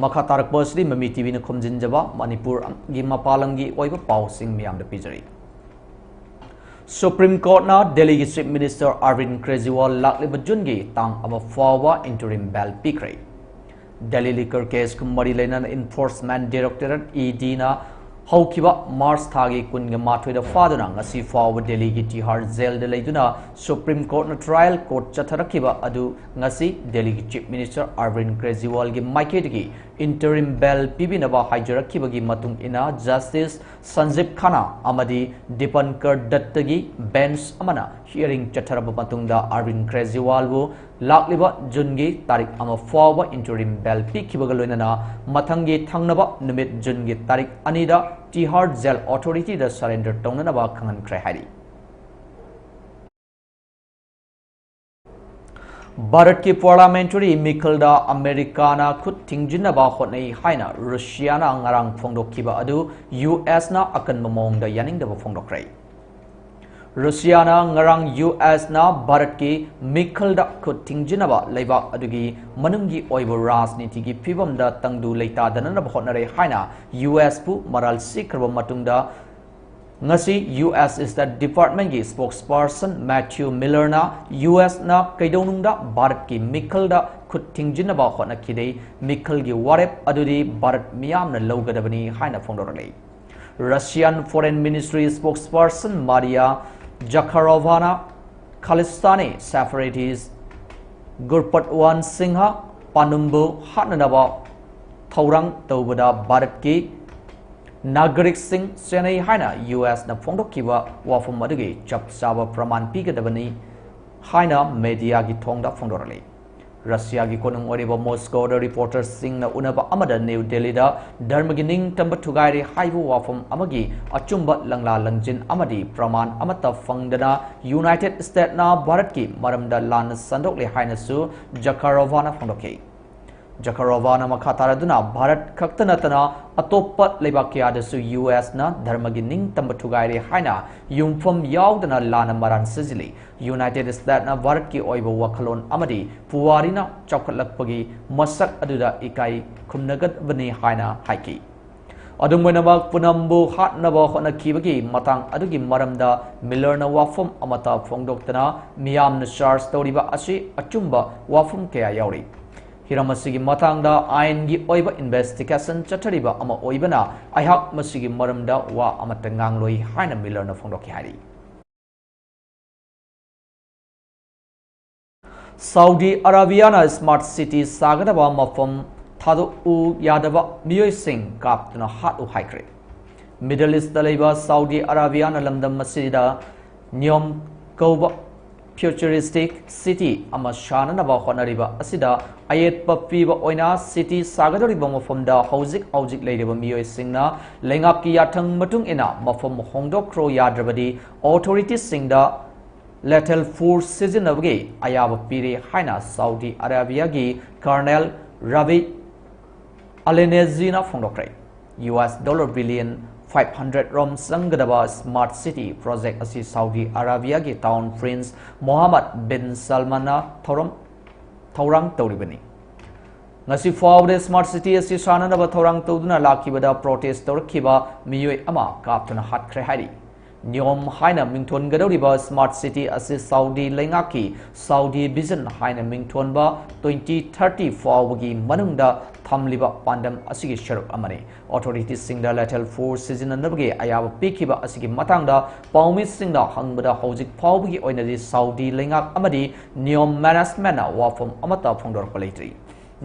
ꯃꯈꯥ ꯇꯥꯔꯛꯄ ꯑꯁꯤꯗꯤ ꯃꯃꯤ ꯇꯤꯚꯤꯅ ꯈꯣꯝꯖꯤꯟꯖꯕ ꯃꯅꯤꯄꯨꯔꯒꯤ ꯃꯄꯥꯟ ꯂꯝꯒꯤ ꯑꯣꯏꯕ ꯄꯥꯎꯁꯤꯡ ꯃꯤꯌꯥꯝꯗ ꯄꯤꯖꯔꯤ꯫ ꯁꯨꯄ꯭ꯔꯤꯝ ꯀꯣꯔꯠꯅ ꯗꯦꯜꯂꯤꯒꯤ ꯆꯤꯐ ꯃꯤꯅꯤꯁꯇꯔ ꯑꯔꯕꯤꯟ ꯀ꯭ꯔꯦꯖꯤꯋꯥꯜ ꯂꯥꯛꯂꯤꯕ ꯖꯨꯟꯒꯤ ꯇꯥꯡ ꯑꯃ ꯐꯥꯎꯕ ꯏꯟꯇꯔꯤꯝ ꯕꯦꯜ ꯄꯤꯈ꯭ꯔꯦ꯫ ꯗꯦꯜꯂꯤ ꯂꯤꯀꯔ ꯀꯦꯁꯀ ꯃꯔꯤ ꯂꯩꯅꯅ ꯏꯟꯐꯣꯔꯁꯃꯦꯟꯠ ꯗꯥꯏꯔꯦꯛꯇꯣꯔꯦꯠ, E D ꯅ ꯍꯧꯈꯤꯕ ꯃꯥꯔꯆ ꯊꯥꯒꯤ ꯀꯨꯟꯒ ꯃꯥꯊꯣꯏꯗ ꯐꯥꯗꯨꯅ ꯉꯁꯤ ꯐꯥꯎꯕ ꯗꯦꯜꯂꯤꯒꯤ ꯇꯤꯍꯥꯔ ꯖꯦꯜꯗ ꯂꯩꯗꯨꯅ ꯁꯨꯄ꯭ꯔꯤꯝ ꯀꯣꯔꯠꯅ ꯇ꯭ꯔꯥꯏꯌꯦꯜ ꯀꯣꯔꯠ ꯆꯠꯊꯔꯛꯈꯤꯕ ꯑꯗꯨ ꯉꯁꯤ ꯗꯦꯜꯂꯤꯒꯤ ꯆꯤꯐ ꯃꯤꯅꯤꯁꯇꯔ ꯑꯔꯕꯤꯟ ꯀ꯭ꯔꯦꯖꯤꯋꯥꯜꯒꯤ ꯃꯥꯏꯀꯩꯗꯒꯤ ꯏꯟꯇꯔꯤꯝ ꯕꯦꯜ ꯄꯤꯕꯤꯅꯕ ꯍꯥꯏꯖꯔꯛꯈꯤꯕꯒꯤ ꯃꯇꯨꯡ ꯏꯟꯅ ꯖꯁꯇꯤꯁ ꯁꯟꯖꯤꯕ ꯈꯟꯅꯥ ꯑꯃꯗꯤ ꯗꯤꯄꯟꯀꯔ ꯗꯠꯇꯒꯤ ꯕꯦꯟꯆ ꯑꯃꯅ ꯍꯤꯌꯔꯤꯡ ꯆꯠꯊꯔꯕ ꯃꯇꯨꯡꯗ ꯑꯔꯕꯤꯟ ꯀ꯭ꯔꯦꯖꯤꯋꯥꯜꯕꯨ ꯂꯥꯛꯂꯤꯕ ꯖꯨꯟꯒꯤ ꯇꯥꯔꯤꯛ ꯑꯃ ꯐꯥꯎꯕ ꯏꯟꯇꯔꯤꯝ ꯕꯦꯜ ꯄꯤꯈꯤꯕꯒ ꯂꯣꯏꯅꯅ ꯃꯊꯪꯒꯤ ꯊꯪꯅꯕ ꯅꯨꯃꯤꯠ ꯖꯨꯟꯒꯤ ꯇꯥꯔꯤꯛ ꯑꯅꯤꯗ ꯇꯤꯍꯥꯔ ꯖꯦꯜ ꯑꯣꯊꯣꯔꯤꯇꯤꯗ ꯁꯔꯦꯟꯗꯔ ꯇꯧꯅꯅꯕ ꯈꯪꯍꯟꯈ꯭ꯔꯦ ꯍꯥꯏꯔꯤ꯫ ꯚꯥꯔꯠꯀꯤ ꯄꯥꯔꯂꯥꯃꯦꯟꯇꯔꯤ ꯃꯤꯈꯜꯗ ꯑꯃꯦꯔꯤꯀꯥꯅ ꯈꯨꯠ ꯊꯤꯡꯖꯤꯟꯅꯕ ꯍꯣꯠꯅꯩ ꯍꯥꯏꯅ ꯔꯨꯁꯤꯌꯥꯅ ꯉꯔꯥꯡ ꯐꯣꯡꯗꯣꯛꯈꯤꯕ ꯑꯗꯨ ꯌꯨ ꯑꯦꯁꯅ ꯑꯀꯟꯕ ꯃꯑꯣꯡꯗ ꯌꯥꯅꯤꯡꯗꯕ ꯐꯣꯡꯗꯣꯛꯈ꯭ꯔꯦ꯫ ꯔꯨꯁꯤꯌꯥꯅ ꯉꯔꯥꯡ ꯌꯨ ꯑꯦꯁꯅ ꯚꯥꯔꯠꯀꯤ ꯃꯤꯈꯜꯗ ꯈꯨꯠ ꯊꯤꯡꯖꯤꯟꯅꯕ ꯂꯩꯕꯥꯛ ꯑꯗꯨꯒꯤ ꯃꯅꯨꯡꯒꯤ ꯑꯣꯏꯕ ꯔꯥꯖꯅꯤꯇꯤꯒꯤ ꯐꯤꯕꯝꯗ ꯇꯪꯗꯨ ꯂꯩꯇꯥꯗꯅꯅꯕ ꯍꯣꯠꯅꯔꯦ ꯍꯥꯏꯅ ꯌꯨ ꯑꯦꯁꯄꯨ ꯃꯔꯥꯜ ꯁꯤꯈ꯭ꯔꯕ ꯃꯇꯨꯡꯗ, ꯉꯁꯤ ꯌꯨ ꯑꯦꯁ ꯏꯁꯇꯦꯠ ꯗꯤꯄꯥꯔꯠꯃꯦꯟꯒꯤ ꯁ꯭ꯄꯣꯛꯁꯄꯔꯁꯟ ꯃꯦꯊ꯭ꯌꯨ ꯃꯤꯂꯔꯅ ꯌꯨ ꯑꯦꯁꯅ ꯀꯩꯗꯧꯅꯨꯡꯗ ꯚꯥꯔꯠꯀꯤ ꯃꯤꯈꯜꯗ ꯈꯨꯠ ꯊꯤꯡꯖꯤꯟꯅꯕ ꯍꯣꯠꯅꯈꯤꯗꯦ, ꯃꯤꯈꯜꯒꯤ ꯋꯥꯔꯦꯞ ꯑꯗꯨꯗꯤ ꯚꯥꯔꯠ ꯃꯤꯌꯥꯝꯅ ꯂꯧꯒꯗꯕꯅꯤ ꯍꯥꯏꯅ ꯐꯣꯡꯗꯣꯔꯛꯂꯤ꯫ Russian Foreign Ministry spokesperson Maria Zakharovana Khalistani separatist Gurpatwant Singha ꯄꯥꯟꯗꯨꯝꯕꯨ ꯍꯥꯠꯅꯅꯕ ꯊꯧꯔꯥꯡ ꯇꯧꯕꯗ ꯚꯥꯔꯠꯀꯤ ꯅꯥꯒꯔꯤꯛꯁꯤꯡ ꯆꯦꯟꯅꯩ ꯍꯥꯏꯅ ꯌꯨ ꯑꯦꯁꯅ ꯐꯣꯡꯗꯣꯛꯈꯤꯕ ꯋꯥꯐꯝ ꯑꯗꯨꯒꯤ ꯆꯞ ꯆꯥꯕ ꯄ꯭ꯔꯃꯥꯟ ꯄꯤꯒꯗꯕꯅꯤ ꯍꯥꯏꯅ ꯃꯦꯗꯤꯌꯥꯒꯤ ꯊꯣꯡꯗ ꯐꯣꯡꯗꯣꯔꯛꯂꯤ꯫ ꯔꯁꯤꯌꯥꯒꯤ ꯀꯣꯅꯨꯡ ꯑꯣꯏꯔꯤꯕ ꯃꯣꯁꯀꯣꯗ ꯔꯤꯄꯣꯔꯇꯔꯁꯤꯡꯅ ꯎꯅꯕ ꯑꯃꯗ ꯅ꯭ꯌꯨ ꯗꯦꯜꯂꯤꯗ ꯙꯔꯃꯒꯤ ꯅꯤꯡꯇꯝꯕ ꯊꯨꯒꯥꯏꯔꯦ ꯍꯥꯏꯕ ꯋꯥꯐꯝ ꯑꯃꯒꯤ ꯑꯆꯨꯝꯕ ꯂꯪꯂꯥ ꯂꯪꯖꯤꯟ ꯑꯃꯗꯤ ꯄ꯭ꯔꯃꯥꯟ ꯑꯃꯠꯇ ꯐꯪꯗꯅ ꯌꯨꯅꯥꯏꯇꯦꯗ ꯁ꯭ꯇꯦꯠꯅ ꯚꯥꯔꯠꯀꯤ ꯃꯔꯝꯗ ꯂꯥꯟꯅ ꯁꯟꯗꯣꯛꯂꯦ ꯍꯥꯏꯅꯁꯨ ꯖꯀꯥꯔꯣꯚꯥꯅ ꯐꯣꯡꯗꯣꯛꯈꯤ꯫ ꯖꯀꯥꯔꯣꯚꯥꯅ ꯃꯈꯥ ꯇꯥꯔꯗꯨꯅ ꯚꯥꯔꯠ ꯈꯛꯇ ꯅꯠꯇꯅ ꯑꯇꯣꯞꯄ ꯂꯩꯕꯥꯛ ꯀꯌꯥꯗꯁꯨ ꯌꯨ ꯑꯦꯁꯅ ꯙꯔꯃꯒꯤ ꯅꯤꯡꯇꯝꯕ ꯊꯨꯒꯥꯏꯔꯦ ꯍꯥꯏꯅ ꯌꯨꯝꯐꯝ ꯌꯥꯎꯗꯅ ꯂꯥꯟꯅ ꯃꯔꯥꯟ ꯁꯤꯖꯤꯜꯂꯤ꯫ ꯌꯨꯅꯥꯏꯇꯦꯗ ꯁ꯭ꯇꯦꯠꯅ ꯚꯥꯔꯠꯀꯤ ꯑꯣꯏꯕ ꯋꯥꯈꯜꯂꯣꯟ ꯑꯃꯗꯤ ꯄꯨꯋꯥꯔꯤꯅ ꯆꯥꯎꯈꯠꯂꯛꯄꯒꯤ ꯃꯁꯛ ꯑꯗꯨꯗ ꯏꯀꯥꯏ ꯈꯨꯝꯅꯒꯗꯕꯅꯤ ꯍꯥꯏꯅ ꯍꯥꯏꯈꯤ꯫ ꯑꯗꯨꯝ ꯑꯣꯏꯅꯃꯛ, ꯄꯨꯅꯝꯕꯨ ꯍꯥꯠꯅꯕ ꯍꯣꯠꯅꯈꯤꯕꯒꯤ ꯃꯇꯥꯡ ꯑꯗꯨꯒꯤ ꯃꯔꯝꯗ ꯃꯤꯂꯔꯅ ꯋꯥꯐꯝ ꯑꯃꯠꯇ ꯐꯣꯡꯗꯣꯛꯇꯅ ꯃꯤꯌꯥꯝꯅ ꯆꯥꯔꯖ ꯇꯧꯔꯤꯕ ꯑꯁꯤ ꯑꯆꯨꯝꯕ ꯋꯥꯐꯝ ꯀꯌꯥ ꯌꯥꯎꯔꯤ꯫ ꯍꯤꯔꯝ ꯑꯁꯤꯒꯤ ꯃꯇꯥꯡꯗ ꯑꯥꯏꯟꯒꯤ ꯑꯣꯏꯕ ꯏꯟꯚꯦꯁꯇꯤꯒꯦꯁꯟ ꯆꯠꯊꯔꯤꯕ ꯑꯃ ꯑꯣꯏꯕꯅ ꯑꯩꯍꯥꯛ ꯃꯁꯤꯒꯤ ꯃꯔꯝꯗ ꯋꯥ ꯑꯃꯠꯇ ꯉꯥꯡꯂꯣꯏ ꯍꯥꯏꯅ ꯃꯤꯂꯔꯅ ꯐꯣꯡꯗꯣꯛꯈꯤ ꯍꯥꯏꯔꯤ꯫ ꯁꯥꯎꯗꯤ ꯑꯔꯥꯕꯤꯌꯥꯅ ꯁ꯭ꯃꯥꯔꯠ ꯁꯤꯇꯤ ꯁꯥꯒꯗꯕ ꯃꯐꯝ ꯊꯥꯗꯣꯛꯎ ꯌꯥꯗꯕ ꯃꯤꯑꯣꯏꯁꯤꯡ ꯀꯥꯞꯇꯨꯅ ꯍꯥꯠꯂꯨ ꯍꯥꯏꯈ꯭ꯔꯦ꯫ ꯃꯤꯗꯜ ꯏꯁꯇ ꯂꯩꯕ ꯁꯥꯎꯗꯤ ꯑꯔꯥꯕꯤꯌꯥꯅ ꯂꯝꯗꯝ ꯑꯁꯤꯗ ꯅꯤꯌꯣꯝ ꯀꯧꯕ ꯐ꯭ꯌꯨꯆꯔꯤꯁꯇꯤꯛ ꯁꯤꯇꯤ ꯑꯃ ꯁꯥꯅꯅꯕ ꯍꯣꯠꯅꯔꯤꯕ ꯑꯁꯤꯗ ꯑꯌꯦꯠꯄ ꯄꯤꯕ ꯑꯣꯏꯅ ꯁꯤꯇꯤ ꯁꯥꯒꯗꯧꯔꯤꯕ ꯃꯐꯝꯗ ꯍꯧꯖꯤꯛ ꯍꯧꯖꯤꯛ ꯂꯩꯔꯤꯕ ꯃꯤꯑꯣꯏꯁꯤꯡꯅ ꯂꯩꯉꯥꯛꯀꯤ ꯌꯥꯊꯪ ꯃꯇꯨꯡ ꯏꯟꯅ ꯃꯐꯝ ꯍꯣꯡꯗꯣꯛꯈ꯭ꯔꯣ ꯌꯥꯗ꯭ꯔꯕꯗꯤ ꯑꯣꯊꯣꯔꯤꯇꯤꯁꯤꯡꯗ ꯂꯦꯊꯦꯜ ꯐꯣꯔꯁ ꯁꯤꯖꯤꯟꯅꯕꯒꯤ ꯑꯌꯥꯕ ꯄꯤꯔꯦ ꯍꯥꯏꯅ ꯁꯥꯎꯗꯤ ꯑꯔꯥꯕꯤꯌꯥꯒꯤ ꯀꯔꯅꯦꯜ ꯔꯥꯕꯤ ꯑꯂꯦꯅꯦꯖꯤꯅ ꯐꯣꯡꯗꯣꯛꯈ꯭ꯔꯦ꯫ U S dollar billion five hundred ꯔꯣꯝ ꯆꯪꯒꯗꯕ ꯁ꯭ꯃꯥꯔꯠ ꯁꯤꯇꯤ ꯄ꯭ꯔꯣꯖꯦꯛ ꯑꯁꯤ ꯁꯥꯎꯗꯤ ꯑꯔꯥꯕꯤꯌꯥꯒꯤ ꯇꯥꯎꯟ ꯄ꯭ꯔꯤꯟꯁ ꯃꯣꯍꯥꯃꯗ ꯕꯤꯟ ꯁꯜꯃꯥꯟꯅ ꯊꯧꯔꯝ ꯊꯧꯔꯥꯡ ꯇꯧꯔꯤꯕꯅꯤ꯫ ꯉꯁꯤ ꯐꯥꯎꯕꯗ ꯁ꯭ꯃꯥꯔꯠ ꯁꯤꯇꯤ ꯑꯁꯤ ꯁꯥꯅꯅꯕ ꯊꯧꯔꯥꯡ ꯇꯧꯗꯨꯅ ꯂꯥꯛꯈꯤꯕꯗ ꯄ꯭ꯔꯣꯇꯦꯁ ꯇꯧꯔꯛꯈꯤꯕ ꯃꯤꯑꯣꯏ ꯑꯃ ꯀꯥꯞꯇꯨꯅ ꯍꯥꯠꯈ꯭ꯔꯦ ꯍꯥꯏꯔꯤ꯫ ꯅꯤꯌꯣꯝ ꯍꯥꯏꯅ ꯃꯤꯡꯊꯣꯟꯒꯗꯧꯔꯤꯕ ꯁ꯭ꯃꯥꯔꯠ ꯁꯤꯇꯤ ꯑꯁꯤ ꯁꯥꯎꯗꯤ ꯂꯩꯉꯥꯛꯀꯤ ꯁꯥꯎꯗꯤ ꯚꯤꯖꯟ ꯍꯥꯏꯅ ꯃꯤꯡꯊꯣꯟꯕ ꯇ꯭ꯋꯦꯟꯇꯤ ꯊꯥꯔꯇꯤ ꯐꯥꯎꯕꯒꯤ ꯃꯅꯨꯡꯗ ꯊꯝꯂꯤꯕ ꯄꯥꯟꯗꯝ ꯑꯁꯤꯒꯤ ꯁꯔꯨꯛ ꯑꯃꯅꯤ꯫ ꯑꯣꯊꯣꯔꯤꯇꯤꯁꯤꯡꯗ ꯂꯦꯊꯦꯜ ꯐꯣꯔꯁ ꯁꯤꯖꯤꯟꯅꯅꯕꯒꯤ ꯑꯌꯥꯕ ꯄꯤꯈꯤꯕ ꯑꯁꯤꯒꯤ ꯃꯇꯥꯡꯗ ꯄꯥꯎꯃꯤꯁꯤꯡꯅ ꯍꯪꯕꯗ ꯍꯧꯖꯤꯛ ꯐꯥꯎꯕꯒꯤ ꯑꯣꯏꯅꯗꯤ ꯁꯥꯎꯗꯤ ꯂꯩꯉꯥꯛ ꯑꯃꯗꯤ ꯅꯤꯌꯣꯝ ꯃꯦꯅꯦꯖꯃꯦꯟꯅ ꯋꯥꯐꯝ ꯑꯃꯠꯇ ꯐꯣꯡꯗꯣꯔꯛꯄ ꯂꯩꯇ꯭ꯔꯤ꯫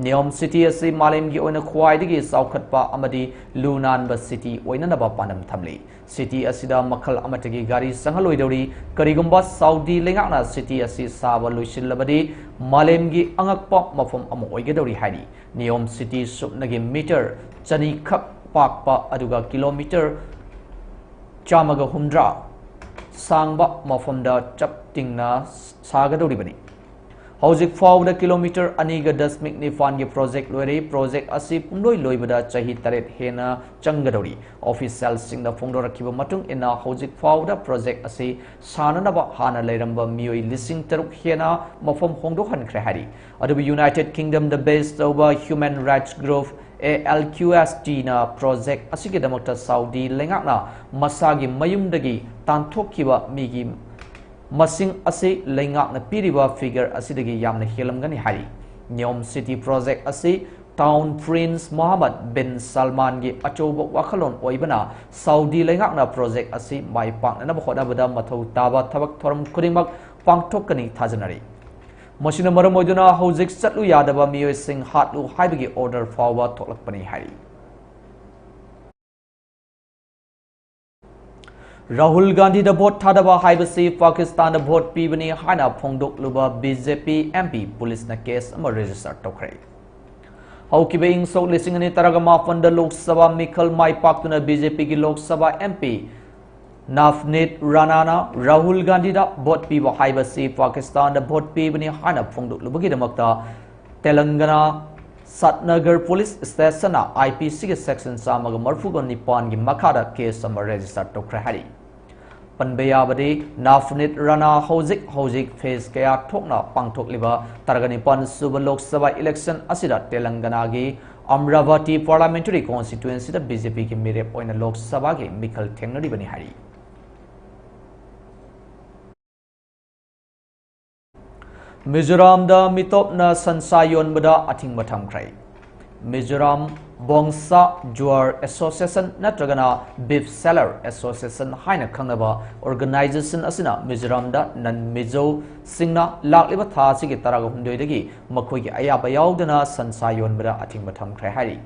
ꯅꯤꯌꯣꯝ ꯁꯤꯇꯤ ꯑꯁꯤ ꯃꯥꯂꯦꯝꯒꯤ ꯑꯣꯏꯅ ꯈ꯭ꯋꯥꯏꯗꯒꯤ ꯆꯥꯎꯈꯠꯄ ꯑꯃꯗꯤ ꯂꯨ ꯅꯥꯟꯕ ꯁꯤꯇꯤ ꯑꯣꯏꯅꯅꯕ ꯄꯥꯟꯗꯝ ꯊꯝꯂꯤ꯫ ꯁꯤꯇꯤ ꯑꯁꯤꯗ ꯃꯈꯜ ꯑꯃꯠꯇꯒꯤ ꯒꯥꯔꯤ ꯆꯪꯍꯜꯂꯣꯏꯗꯧꯔꯤ꯫ ꯀꯔꯤꯒꯨꯝꯕ ꯁꯥꯎꯗꯤ ꯂꯩꯉꯥꯛꯅ ꯁꯤꯇꯤ ꯑꯁꯤ ꯁꯥꯕ ꯂꯣꯏꯁꯤꯜꯂꯕꯗꯤ ꯃꯥꯂꯦꯝꯒꯤ ꯑꯉꯛꯄ ꯃꯐꯝ ꯑꯃ ꯑꯣꯏꯒꯗꯧꯔꯤ ꯍꯥꯏꯔꯤ꯫ ꯅꯤꯌꯣꯝ ꯁꯤꯇꯤ ꯁꯨꯞꯅꯒꯤ ꯃꯤꯇꯔ ꯆꯅꯤꯈꯛ ꯄꯥꯛꯄ ꯑꯗꯨꯒ ꯀꯤꯂꯣꯃꯤꯇꯔ ꯆꯥꯝꯃꯒ ꯍꯨꯝꯗ꯭ꯔꯥ ꯁꯥꯡꯕ ꯃꯐꯝꯗ ꯆꯞ ꯇꯤꯡꯅ ꯁꯥꯒꯗꯧꯔꯤꯕꯅꯤ꯫ ꯍꯧꯖꯤꯛ ꯐꯥꯎꯕꯗ ꯀꯤꯂꯣꯃꯤꯇꯔ ꯑꯅꯤꯒ ꯗꯁꯃꯤꯛ ꯅꯤꯄꯥꯟꯒꯤ ꯄ꯭ꯔꯣꯖꯦꯛ ꯂꯣꯏꯔꯦ꯫ ꯄ꯭ꯔꯣꯖꯦꯛ ꯑꯁꯤ ꯄꯨꯡꯂꯣꯏ ꯂꯣꯏꯕꯗ ꯆꯍꯤ ꯇꯔꯦꯠ ꯍꯦꯟꯅ ꯆꯪꯒꯗꯧꯔꯤ꯫ ꯑꯣꯐꯤꯁꯤꯌꯦꯜꯁꯤꯡꯅ ꯐꯣꯡꯗꯣꯔꯛꯈꯤꯕ ꯃꯇꯨꯡ ꯏꯟꯅ ꯍꯧꯖꯤꯛ ꯐꯥꯎꯕꯗ ꯄ꯭ꯔꯣꯖꯦꯛ ꯑꯁꯤ ꯁꯥꯅꯅꯕ ꯍꯥꯟꯅ ꯂꯩꯔꯝꯕ ꯃꯤꯑꯣꯏ ꯂꯤꯁꯤꯡ ꯇꯔꯨꯛ ꯍꯦꯟꯅ ꯃꯐꯝ ꯍꯣꯡꯗꯣꯛꯍꯟꯈ꯭ꯔꯦ ꯍꯥꯏꯔꯤ꯫ ꯑꯗꯨꯕꯨ ꯌꯨꯅꯥꯏꯇꯦꯗ ꯀꯤꯡꯗꯝꯗ ꯕꯦꯁ ꯇꯧꯕ human rights group A L Q S ꯇꯤꯅ project ꯑꯁꯤꯒꯤꯗꯃꯛꯇ ꯁꯥꯎꯗꯤ ꯂꯩꯉꯥꯛꯅ ꯃꯁꯥꯒꯤ ꯃꯌꯨꯝꯗꯒꯤ ꯇꯥꯟꯊꯣꯛꯈꯤꯕ ꯃꯤꯒꯤ ꯃꯁꯤꯡ ꯑꯁꯤ ꯂꯩꯉꯥꯛꯅ ꯄꯤꯔꯤꯕ ꯐꯤꯒꯔ ꯑꯁꯤꯗꯒꯤ ꯌꯥꯝꯅ ꯍꯦꯜꯂꯝꯒꯅꯤ ꯍꯥꯏꯔꯤ꯫ ꯅꯤꯌꯣꯝ ꯁꯤꯇꯤ ꯄ꯭ꯔꯣꯖꯦꯛ ꯑꯁꯤ ꯇꯥꯎꯟ ꯄ꯭ꯔꯤꯟꯁ ꯃꯣꯍꯥꯃꯗ ꯕꯤꯟ ꯁꯜꯃꯥꯟꯒꯤ ꯑꯆꯧꯕ ꯋꯥꯈꯜꯂꯣꯟ ꯑꯣꯏꯕꯅ ꯁꯥꯎꯗꯤ ꯂꯩꯉꯥꯛꯅ ꯄ꯭ꯔꯣꯖꯦꯛ ꯑꯁꯤ ꯃꯥꯏ ꯄꯥꯛꯅꯅꯕ ꯍꯣꯠꯅꯕꯗ ꯃꯊꯧ ꯇꯥꯕ ꯊꯕꯛ ꯊꯧꯔꯝ ꯈꯨꯗꯤꯡꯃꯛ ꯄꯥꯡꯊꯣꯛꯀꯅꯤ ꯊꯥꯖꯅꯔꯤ꯫ ꯃꯁꯤꯅ ꯃꯔꯝ ꯑꯣꯏꯗꯨꯅ ꯍꯧꯖꯤꯛ ꯆꯠꯂꯨ ꯌꯥꯗꯕ ꯃꯤꯑꯣꯏꯁꯤꯡ ꯍꯥꯠꯂꯨ ꯍꯥꯏꯕꯒꯤ ꯑꯣꯔꯗꯔ ꯐꯥꯎꯕ ꯊꯣꯛꯂꯛꯄꯅꯤ ꯍꯥꯏꯔꯤ꯫ ꯔꯥꯍꯨꯜ ꯒꯥꯟꯙꯤꯗ ꯚꯣꯠ ꯊꯥꯗꯕ ꯍꯥꯏꯕꯁꯤ ꯄꯥꯀꯤꯁꯇꯥꯟꯗ ꯚꯣꯠ ꯄꯤꯕꯅꯤ ꯍꯥꯏꯅ ꯐꯣꯡꯗꯣꯛꯂꯨꯕ B J P M P ꯄꯨꯂꯤꯁꯅ ꯀꯦꯁ ꯑꯃ ꯔꯦꯖꯤꯁꯇꯔ ꯇꯧꯈ꯭ꯔꯦ꯫ ꯍꯧꯈꯤꯕ ꯏꯪ ꯁꯣꯛ ꯂꯤꯁꯤꯡ ꯑꯅꯤ ꯇꯔꯥꯒ ꯃꯥꯄꯟꯗ ꯂꯣꯛ ꯁꯚꯥ ꯃꯤꯈꯜ ꯃꯥꯏ ꯄꯥꯛꯇꯨꯅ ꯕꯤ ꯖꯦ ꯄꯤꯒꯤ Lok Sabha M P ꯅꯥꯚꯅꯤꯠ ꯔꯥꯅꯥꯅ Rahul ꯒꯥꯟꯙꯤꯗ vote ꯄꯤꯕ ꯍꯥꯏꯕꯁꯤ ꯄꯥꯀꯤꯁꯇꯥꯟꯗ ꯚꯣꯠ ꯄꯤꯕꯅꯤ ꯍꯥꯏꯅ ꯐꯣꯡꯗꯣꯛꯂꯨꯕꯒꯤꯗꯃꯛꯇ ꯇꯦꯂꯪꯒꯅꯥ ꯁꯠꯅꯒꯔ ꯄꯨꯂꯤꯁ ꯁ꯭ꯇꯦꯁꯟꯅ ꯑꯥꯏ ꯄꯤ ꯁꯤꯒꯤ ꯁꯦꯛꯁꯟ ꯆꯥꯝꯃꯒ ꯃꯔꯤꯐꯨꯒ ꯅꯤꯄꯥꯟꯒꯤ ꯃꯈꯥꯗ ꯀꯦꯁ ꯑꯃ ꯔꯦꯖꯤꯁꯇꯔ ꯇꯧꯈ꯭ꯔꯦ ꯍꯥꯏꯔꯤ꯫ ꯄꯟꯕ ꯌꯥꯕꯗꯤ, ꯅꯥꯐꯅꯤꯠ ꯔꯥꯅꯥ ꯍꯧꯖꯤꯛ ꯍꯧꯖꯤꯛ ꯐꯦꯖ ꯀꯌꯥ ꯊꯣꯛꯅ ꯄꯥꯡꯊꯣꯛꯂꯤꯕ ꯇꯔꯥꯒ ꯅꯤꯄꯥꯟ ꯁꯨꯕ ꯂꯣꯛ ꯁꯚꯥ ꯏꯂꯦꯛꯁꯟ ꯑꯁꯤꯗ ꯇꯦꯂꯪꯒꯅꯥꯒꯤ ꯑꯝꯔꯥꯚꯇꯤ ꯄꯥꯔꯂꯤꯌꯥꯃꯦꯟꯇꯔꯤ ꯀꯣꯟꯁꯇꯤꯇ꯭ꯋꯦꯟꯁꯤꯗ ꯕꯤ ꯖꯦ ꯄꯤꯒꯤ ꯃꯤꯔꯦꯞ ꯑꯣꯏꯅ ꯂꯣꯛ ꯁꯚꯥꯒꯤ ꯃꯤꯈꯜ ꯊꯦꯡꯅꯔꯤꯕꯅꯤ ꯍꯥꯏꯔꯤ꯫ ꯃꯤꯖꯣꯔꯥꯝꯗ ꯃꯤꯇꯣꯞꯅ ꯁꯟꯁꯥ ꯌꯣꯟꯕꯗ ꯑꯊꯤꯡꯕ ꯊꯝꯈ꯭ꯔꯦ꯫ ꯃꯤꯖꯣꯔꯥꯝ ꯕꯣꯡꯁꯥ ꯖꯨꯋꯥꯔ ꯑꯦꯁꯣꯁꯤꯌꯦꯁꯟ ꯅꯠꯇ꯭ꯔꯒꯅ ꯕꯤꯐ ꯁꯦꯂꯔ ꯑꯦꯁꯣꯁꯤꯌꯦꯁꯟ ꯍꯥꯏꯅ ꯈꯪꯅꯕ ꯑꯣꯔꯒꯅꯥꯏꯖꯦꯁꯟ ꯑꯁꯤꯅ ꯃꯤꯖꯣꯔꯥꯝꯗ ꯅꯟ ꯃꯤꯖꯣꯁꯤꯡꯅ ꯂꯥꯛꯂꯤꯕ ꯊꯥ ꯑꯁꯤꯒꯤ ꯇꯔꯥꯒ ꯍꯨꯝꯗꯣꯏꯗꯒꯤ ꯃꯈꯣꯏꯒꯤ ꯑꯌꯥꯕ ꯌꯥꯎꯗꯅ ꯁꯟꯁꯥ ꯌꯣꯟꯕꯗ ꯑꯊꯤꯡꯕ ꯊꯝꯈ꯭ꯔꯦ ꯍꯥꯏꯔꯤ꯫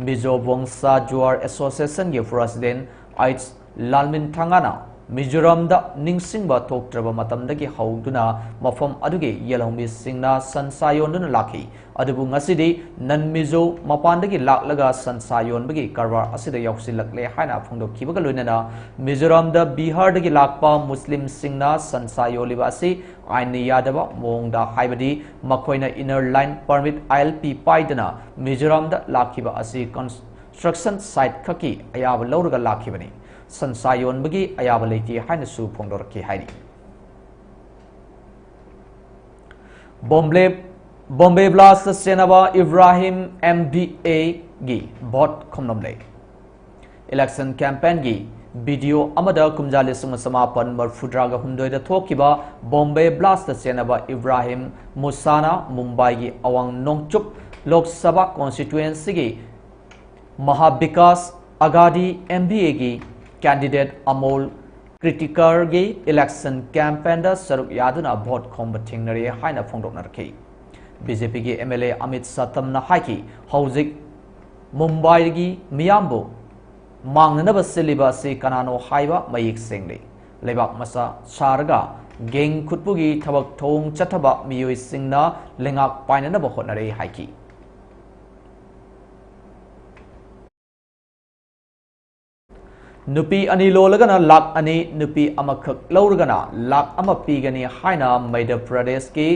ꯃꯤꯖꯣ ꯕꯣꯡꯁꯥ ꯖꯨꯋꯥꯔ ꯑꯦꯁꯣꯁꯤꯌꯦꯁꯟꯒꯤ ꯄ꯭ꯔꯁꯤꯗꯦꯟ ꯑꯩꯆ ꯂꯥꯜꯃꯤꯟ ꯊꯥꯡꯒꯥꯅ ꯃꯤꯖꯣꯔꯥꯝꯗ ꯅꯤꯡꯁꯤꯡꯕ ꯊꯣꯛꯇ꯭ꯔꯕ ꯃꯇꯝꯗꯒꯤ ꯍꯧꯗꯨꯅ ꯃꯐꯝ ꯑꯗꯨꯒꯤ ꯌꯦꯜꯍꯧꯃꯤꯁꯤꯡꯅ ꯁꯟꯁꯥ ꯌꯣꯟꯗꯨꯅ ꯂꯥꯛꯈꯤ꯫ ꯑꯗꯨꯕꯨ ꯉꯁꯤꯗꯤ ꯅꯟ ꯃꯤꯖꯣ ꯃꯄꯥꯟꯗꯒꯤ ꯂꯥꯛꯂꯒ ꯁꯟꯁꯥ ꯌꯣꯟꯕꯒꯤ ꯀꯔꯕꯥꯔ ꯑꯁꯤꯗ ꯌꯥꯎꯁꯤꯜꯂꯛꯂꯦ ꯍꯥꯏꯅ ꯐꯣꯡꯗꯣꯛꯈꯤꯕꯒ ꯂꯣꯏꯅꯅ ꯃꯤꯖꯣꯔꯥꯝꯗ ꯕꯤꯍꯥꯔꯗꯒꯤ ꯂꯥꯛꯄ ꯃꯨꯁꯂꯤꯝꯁꯤꯡꯅ ꯁꯟꯁꯥ ꯌꯣꯜꯂꯤꯕ ꯑꯁꯤ ꯑꯥꯏꯟꯅ ꯌꯥꯗꯕ ꯃꯑꯣꯡꯗ, ꯍꯥꯏꯕꯗꯤ ꯃꯈꯣꯏꯅ ꯏꯅꯔ ꯂꯥꯏꯟ ꯄꯔꯃꯤꯠ, ꯑꯥꯏ ꯑꯦꯜ ꯄꯤ, ꯄꯥꯏꯗꯅ ꯃꯤꯖꯣꯔꯥꯝꯗ ꯂꯥꯛꯈꯤꯕ ꯑꯁꯤ ꯀꯟꯁꯇ꯭ꯔꯛꯁꯟ ꯁꯥꯏꯠ ꯈꯛꯀꯤ ꯑꯌꯥꯕ ꯂꯧꯔꯒ ꯂꯥꯛꯈꯤꯕꯅꯤ꯫ ꯁꯟꯁꯥ ꯌꯣꯟꯕꯒꯤ ꯑꯌꯥꯕ ꯂꯩꯇꯦ ꯍꯥꯏꯅꯁꯨ ꯐꯣꯡꯗꯣꯔꯛꯈꯤ ꯍꯥꯏꯔꯤ꯫ ꯕꯣꯝꯕꯦ, ꯕꯣꯝꯕꯦ ꯕ꯭ꯂꯥꯁꯇ ꯆꯦꯟꯅꯕ ꯏꯕ꯭ꯔꯥꯍꯤꯝ ꯑꯦꯝ ꯗꯤ ꯑꯦꯒꯤ ꯚꯣꯠ ꯈꯣꯝꯂꯝꯂꯦ꯫ ꯏꯂꯦꯛꯁꯟ ꯀꯦꯝꯄꯦꯟꯒꯤ ꯚꯤꯗꯤꯑꯣ ꯑꯃꯗ ꯀꯨꯝꯖꯥ ꯂꯤꯁꯤꯡ ꯑꯃ ꯆꯃꯥꯄꯟ ꯃꯔꯤꯐꯨꯇꯔꯥꯒ ꯍꯨꯝꯗꯣꯏꯗ ꯊꯣꯛꯈꯤꯕ ꯕꯣꯝꯕꯦ ꯕ꯭ꯂꯥꯁꯇ ꯆꯦꯟꯅꯕ ꯏꯕ꯭ꯔꯥꯍꯤꯝ ꯃꯨꯁꯥꯅ ꯃꯨꯝꯕꯥꯏꯒꯤ ꯑꯋꯥꯡ ꯅꯣꯡꯆꯨꯞ ꯂꯣꯛ ꯁꯚꯥ ꯀꯣꯟꯁꯇꯤꯇ꯭ꯋꯦꯟꯁꯤꯒꯤ ꯃꯍꯥꯕꯤꯀꯥꯁ ꯑꯒꯥꯗꯤ ꯑꯦꯝ ꯕꯤ ꯑꯦꯒꯤ ꯀꯦꯟꯗꯤꯗꯦꯠ ꯑꯃꯣꯜ ꯀ꯭ꯔꯤꯇꯤꯀꯔꯒꯤ ꯏꯂꯦꯛꯁꯟ ꯀꯦꯝꯄꯦꯟꯗ ꯁꯔꯨꯛ ꯌꯥꯗꯨꯅ ꯚꯣꯠ ꯈꯣꯝꯕ ꯊꯦꯡꯅꯔꯦ ꯍꯥꯏꯅ ꯐꯣꯡꯗꯣꯛꯅꯔꯛꯈꯤ꯫ ꯕꯤ ꯖꯦ ꯄꯤꯒꯤ ꯑꯦꯝ ꯑꯦꯜ ꯑꯦ ꯑꯃꯤꯠ ꯁꯥꯇꯝꯅ ꯍꯥꯏꯈꯤ, ꯍꯧꯖꯤꯛ ꯃꯨꯝꯕꯥꯏꯒꯤ ꯃꯤꯌꯥꯝꯕꯨ ꯃꯥꯡꯅꯅꯕ ꯁꯤꯜꯂꯤꯕ ꯑꯁꯤ ꯀꯅꯥꯅꯣ ꯍꯥꯏꯕ ꯃꯌꯦꯛ ꯁꯦꯡꯂꯦ꯫ ꯂꯩꯕꯥꯛ ꯃꯆꯥ ꯁꯥꯔꯒ ꯒꯦꯡ ꯈꯨꯠꯄꯨꯒꯤ ꯊꯕꯛ ꯊꯧꯑꯣꯡ ꯆꯠꯊꯕ ꯃꯤꯑꯣꯏꯁꯤꯡꯅ ꯂꯩꯉꯥꯛ ꯄꯥꯏꯅꯅꯕ ꯍꯣꯠꯅꯔꯦ ꯍꯥꯏꯈꯤ꯫ ꯅꯨꯄꯤ ꯑꯅꯤ ꯂꯣꯜꯂꯒꯅ ꯂꯥꯈ ꯑꯅꯤ, ꯅꯨꯄꯤ ꯑꯃꯈꯛ ꯂꯧꯔꯒꯅ ꯂꯥꯈ ꯑꯃ ꯄꯤꯒꯅꯤ ꯍꯥꯏꯅ ꯃꯙ꯭ꯌ ꯄ꯭ꯔꯗꯦꯁꯀꯤ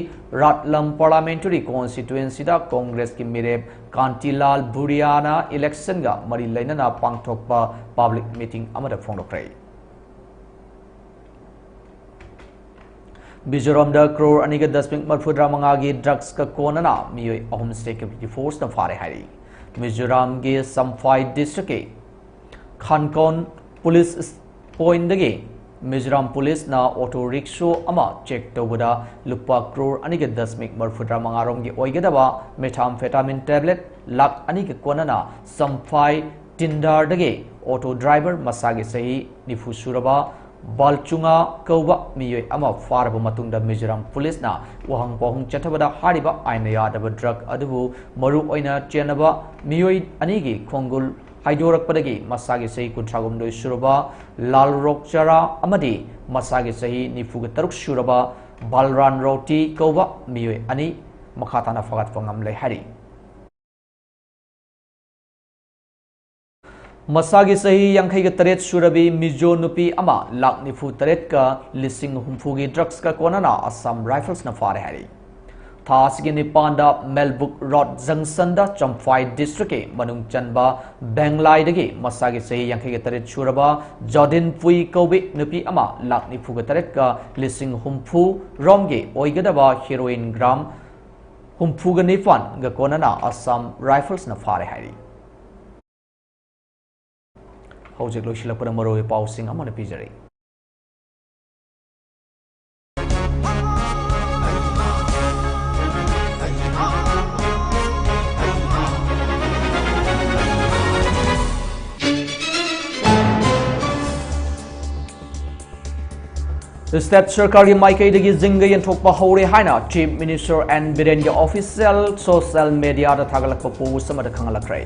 ꯔꯥꯠꯂꯝ ꯄꯥꯔꯂꯤꯌꯥꯃꯦꯟꯇꯔꯤ ꯀꯣꯟꯁꯇꯤꯇ꯭ꯌꯨꯑꯦꯟꯁꯤꯗ ꯀꯣꯡꯒ꯭ꯔꯦꯁꯀꯤ ꯃꯤꯔꯦꯞ ꯀꯥꯟꯇꯤꯂꯥꯜ ꯚꯨꯔꯤꯌꯥꯅ ꯏꯂꯦꯛꯁꯟꯒ ꯃꯔꯤ ꯂꯩꯅꯅ ꯄꯥꯡꯊꯣꯛꯄ ꯄꯕ꯭ꯂꯤꯛ ꯃꯤꯇꯤꯡ ꯑꯃꯗ ꯐꯣꯡꯗꯣꯛꯈ꯭ꯔꯦ꯫ ꯃꯤꯖꯣꯔꯥꯝꯗ ꯀ꯭ꯔꯣꯔ ꯑꯅꯤꯒ ꯗꯁꯃꯤꯛ ꯃꯔꯤꯐꯨꯇꯔꯥ ꯃꯉꯥꯒꯤ ꯗ꯭ꯔꯒꯁꯀ ꯀꯣꯟꯅꯅ ꯃꯤꯑꯣꯏ ꯑꯍꯨꯝ ꯁꯦꯀ꯭ꯌꯨꯔꯤꯇꯤ ꯐꯣꯔꯁꯅ ꯐꯥꯔꯦ ꯍꯥꯏꯔꯤ꯫ ꯃꯤꯖꯣꯔꯥꯝꯒꯤ ꯆꯝꯐꯥꯏ ꯗꯤꯁꯇ꯭ꯔꯤꯛꯀꯤ ꯈꯥꯟꯀꯣꯟ ꯄꯨꯂꯤꯁ ꯄꯣꯏꯟꯗꯒꯤ ꯃꯤꯖꯣꯔꯥꯝ ꯄꯨꯂꯤꯁꯅ ꯑꯣꯇꯣ ꯔꯤꯛꯁꯣ ꯑꯃ ꯆꯦꯛ ꯇꯧꯕꯗ ꯂꯨꯄꯥ ꯀ꯭ꯔꯣꯔ ꯑꯅꯤꯒ ꯗꯁꯃꯤꯛ ꯃꯔꯤꯐꯨꯇꯔꯥ ꯃꯉꯥ ꯔꯣꯝꯒꯤ ꯑꯣꯏꯒꯗꯕ ꯃꯦꯊꯥꯝꯐꯦꯇꯥꯃꯤꯟ ꯇꯦꯕ꯭ꯂꯦꯠ ꯂꯥꯈ ꯑꯅꯤꯒ ꯀꯣꯟꯅꯅ ꯆꯝꯐꯥꯏ ꯇꯤꯟꯗꯥꯔꯗꯒꯤ ꯑꯣꯇꯣ ꯗ꯭ꯔꯥꯏꯚꯔ ꯃꯁꯥꯒꯤ ꯆꯍꯤ ꯅꯤꯐꯨ ꯁꯨꯔꯕ ꯕꯥꯜꯆꯨꯉꯥ ꯀꯧꯕ ꯃꯤꯑꯣꯏ ꯑꯃ ꯐꯥꯔꯕ ꯃꯇꯨꯡꯗ ꯃꯤꯖꯣꯔꯥꯝ ꯄꯨꯂꯤꯁꯅ ꯋꯥꯍꯪ ꯄꯥꯎꯍꯪ ꯆꯠꯊꯕꯗ ꯍꯥꯏꯔꯤꯕ ꯑꯥꯏꯟꯅ ꯌꯥꯗꯕ ꯗ꯭ꯔꯒ ꯑꯗꯨꯕꯨ ꯃꯔꯨ ꯑꯣꯏꯅ ꯆꯦꯟꯅꯕ ꯃꯤꯑꯣꯏ ꯑꯅꯤꯒꯤ ꯈꯣꯡꯒꯨꯜ ꯍꯥꯏꯗꯣꯔꯛꯄꯗꯒꯤ ꯃꯁꯥꯒꯤ ꯆꯍꯤ ꯀꯨꯟꯊ꯭ꯔꯥꯍꯨꯝꯗꯣꯏ ꯁꯨꯔꯕ ꯂꯥꯜ ꯔꯣꯛꯆꯔꯥ ꯑꯃꯗꯤ ꯃꯁꯥꯒꯤ ꯆꯍꯤ ꯅꯤꯐꯨꯒ ꯇꯔꯨꯛ ꯁꯨꯔꯕ ꯕꯥꯜꯔꯥꯟ ꯔꯣꯇꯤ ꯀꯧꯕ ꯃꯤꯑꯣꯏ ꯑꯅꯤ ꯃꯈꯥ ꯇꯥꯅ ꯐꯥꯒꯠꯄ ꯉꯝꯂꯦ ꯍꯥꯏꯔꯤ꯫ ꯃꯁꯥꯒꯤ ꯆꯍꯤ ꯌꯥꯡꯈꯩꯒ ꯇꯔꯦꯠ ꯁꯨꯔꯕꯤ ꯃꯤꯖꯣ ꯅꯨꯄꯤ ꯑꯃ ꯂꯥꯈ ꯅꯤꯐꯨ ꯇꯔꯦꯠꯀ ꯂꯤꯁꯤꯡ ꯍꯨꯝꯐꯨꯒꯤ ꯗ꯭ꯔꯒꯁꯀ ꯀꯣꯟꯅꯅ ꯑꯁꯥꯝ ꯔꯥꯏꯐꯜꯁꯅ ꯐꯥꯔꯦ ꯍꯥꯏꯔꯤ꯫ ꯊꯥ ꯑꯁꯤꯒꯤ ꯅꯤꯄꯥꯟꯗ ꯃꯦꯜꯕꯨꯛ ꯔꯣꯗ ꯖꯪꯁꯟꯗ ꯆꯝꯐꯥꯏ ꯗꯤꯁꯇ꯭ꯔꯤꯛꯀꯤ ꯃꯅꯨꯡ ꯆꯟꯕ ꯕꯦꯡꯂꯥꯏꯗꯒꯤ ꯃꯁꯥꯒꯤ ꯆꯍꯤ ꯌꯥꯡꯈꯩꯒ ꯇꯔꯦꯠ ꯁꯨꯔꯕ ꯖꯣꯗꯤꯟ ꯄꯨꯏ ꯀꯧꯕꯤ ꯅꯨꯄꯤ ꯑꯃ ꯂꯥꯈ ꯅꯤꯐꯨꯒ ꯇꯔꯦꯠꯀ ꯂꯤꯁꯤꯡ ꯍꯨꯝꯐꯨ ꯔꯣꯝꯒꯤ ꯑꯣꯏꯒꯗꯕ ꯍꯦꯔꯣꯏꯟ ꯒ꯭ꯔꯥꯝ ꯍꯨꯝꯐꯨꯒ ꯅꯤꯄꯥꯟꯒ ꯀꯣꯟꯅꯅ ꯑꯁꯥꯝ ꯔꯥꯏꯐꯜꯁꯅ ꯐꯥꯔꯦ ꯍꯥꯏꯔꯤ꯫ ꯍꯧꯖꯤꯛ ꯂꯣꯏꯁꯤꯜꯂꯛꯄꯗ ꯃꯔꯨꯑꯣꯏꯕ ꯄꯥꯎꯁꯤꯡ ꯑꯃꯅ ꯄꯤꯖꯔꯤ꯫ ꯁ꯭ꯇꯦꯠ ꯁꯔꯀꯥꯔꯒꯤ ꯃꯥꯏꯀꯩꯗꯒꯤ ꯖꯤꯡꯒ ꯌꯦꯟꯊꯣꯛꯄ ꯍꯧꯔꯦ ꯍꯥꯏꯅ Chief Minister N ꯕꯤꯔꯦꯟꯒꯤ official social media ꯗ ꯊꯥꯒꯠꯂꯛꯄ post ꯑꯃꯗ ꯈꯪꯍꯜꯂꯛꯈ꯭ꯔꯦ꯫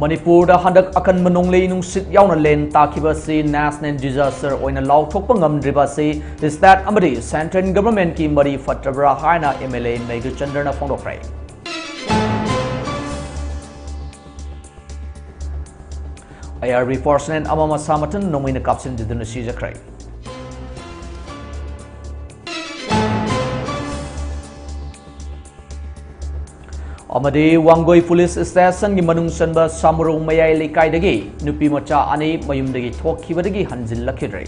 ꯃꯅꯤꯄꯨꯔꯗ ꯍꯟꯗꯛ ꯑꯀꯟꯕ ꯅꯣꯡꯂꯩ ꯅꯨꯡꯁꯤꯠ ꯌꯥꯎꯅ ꯂꯦꯟ ꯇꯥꯈꯤꯕ ꯑꯁꯤ national disaster ꯑꯣꯏꯅ ꯂꯥꯎꯊꯣꯛꯄ ꯉꯝꯗ꯭ꯔꯤꯕ ꯑꯁꯤ state ꯑꯃꯗꯤ central governmentꯀꯤ ꯃꯔꯤ ꯐꯠꯇꯕ꯭ꯔꯥ ꯍꯥꯏꯅ MLA ꯃꯦꯘꯆꯟꯗ꯭ꯔꯅ ꯐꯣꯡꯗꯣꯛꯈ꯭ꯔꯦ꯫ IRB personnel ꯑꯃ ꯃꯁꯥ ꯃꯊꯟ ꯅꯣꯡꯃꯩꯅ ꯀꯥꯞꯁꯤꯟꯗꯨꯅ ꯁꯤꯖꯈ꯭ꯔꯦ꯫ ꯑꯃꯗꯤ ꯋꯥꯡꯒꯣꯏ police stationꯒꯤ ꯃꯅꯨꯡ ꯆꯟꯕ ꯁꯥꯃꯨꯔꯧ ꯃꯌꯥꯏ ꯂꯩꯀꯥꯏꯗꯒꯤ ꯅꯨꯄꯤ ꯃꯆꯥ ꯑꯅꯤ ꯃꯌꯨꯝꯗꯒꯤ ꯊꯣꯛꯈꯤꯕꯗꯒꯤ ꯍꯟꯖꯤꯜꯂꯛꯈꯤꯗ꯭ꯔꯦ꯫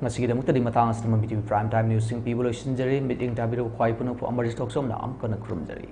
ꯉꯁꯤꯒꯤꯗꯃꯛꯇꯗꯤ ꯃꯇꯥꯡ ꯑꯁꯤꯗ ꯃꯃꯤ TV Prime Time Newsꯁꯤꯡ ꯄꯤꯕ ꯂꯣꯏꯁꯤꯟꯖꯔꯤ꯫ ꯃꯤꯠꯌꯦꯡ ꯇꯥꯕꯤꯔꯕ ꯈ꯭ꯋꯥꯏ ꯄꯨꯝꯅꯃꯛꯄꯨ ꯑꯃꯔꯖꯤꯠ ꯊꯣꯛꯆꯣꯝꯅ ꯑꯃꯨꯛ ꯍꯟꯅ ꯈꯨꯔꯨꯝꯖꯔꯤ꯫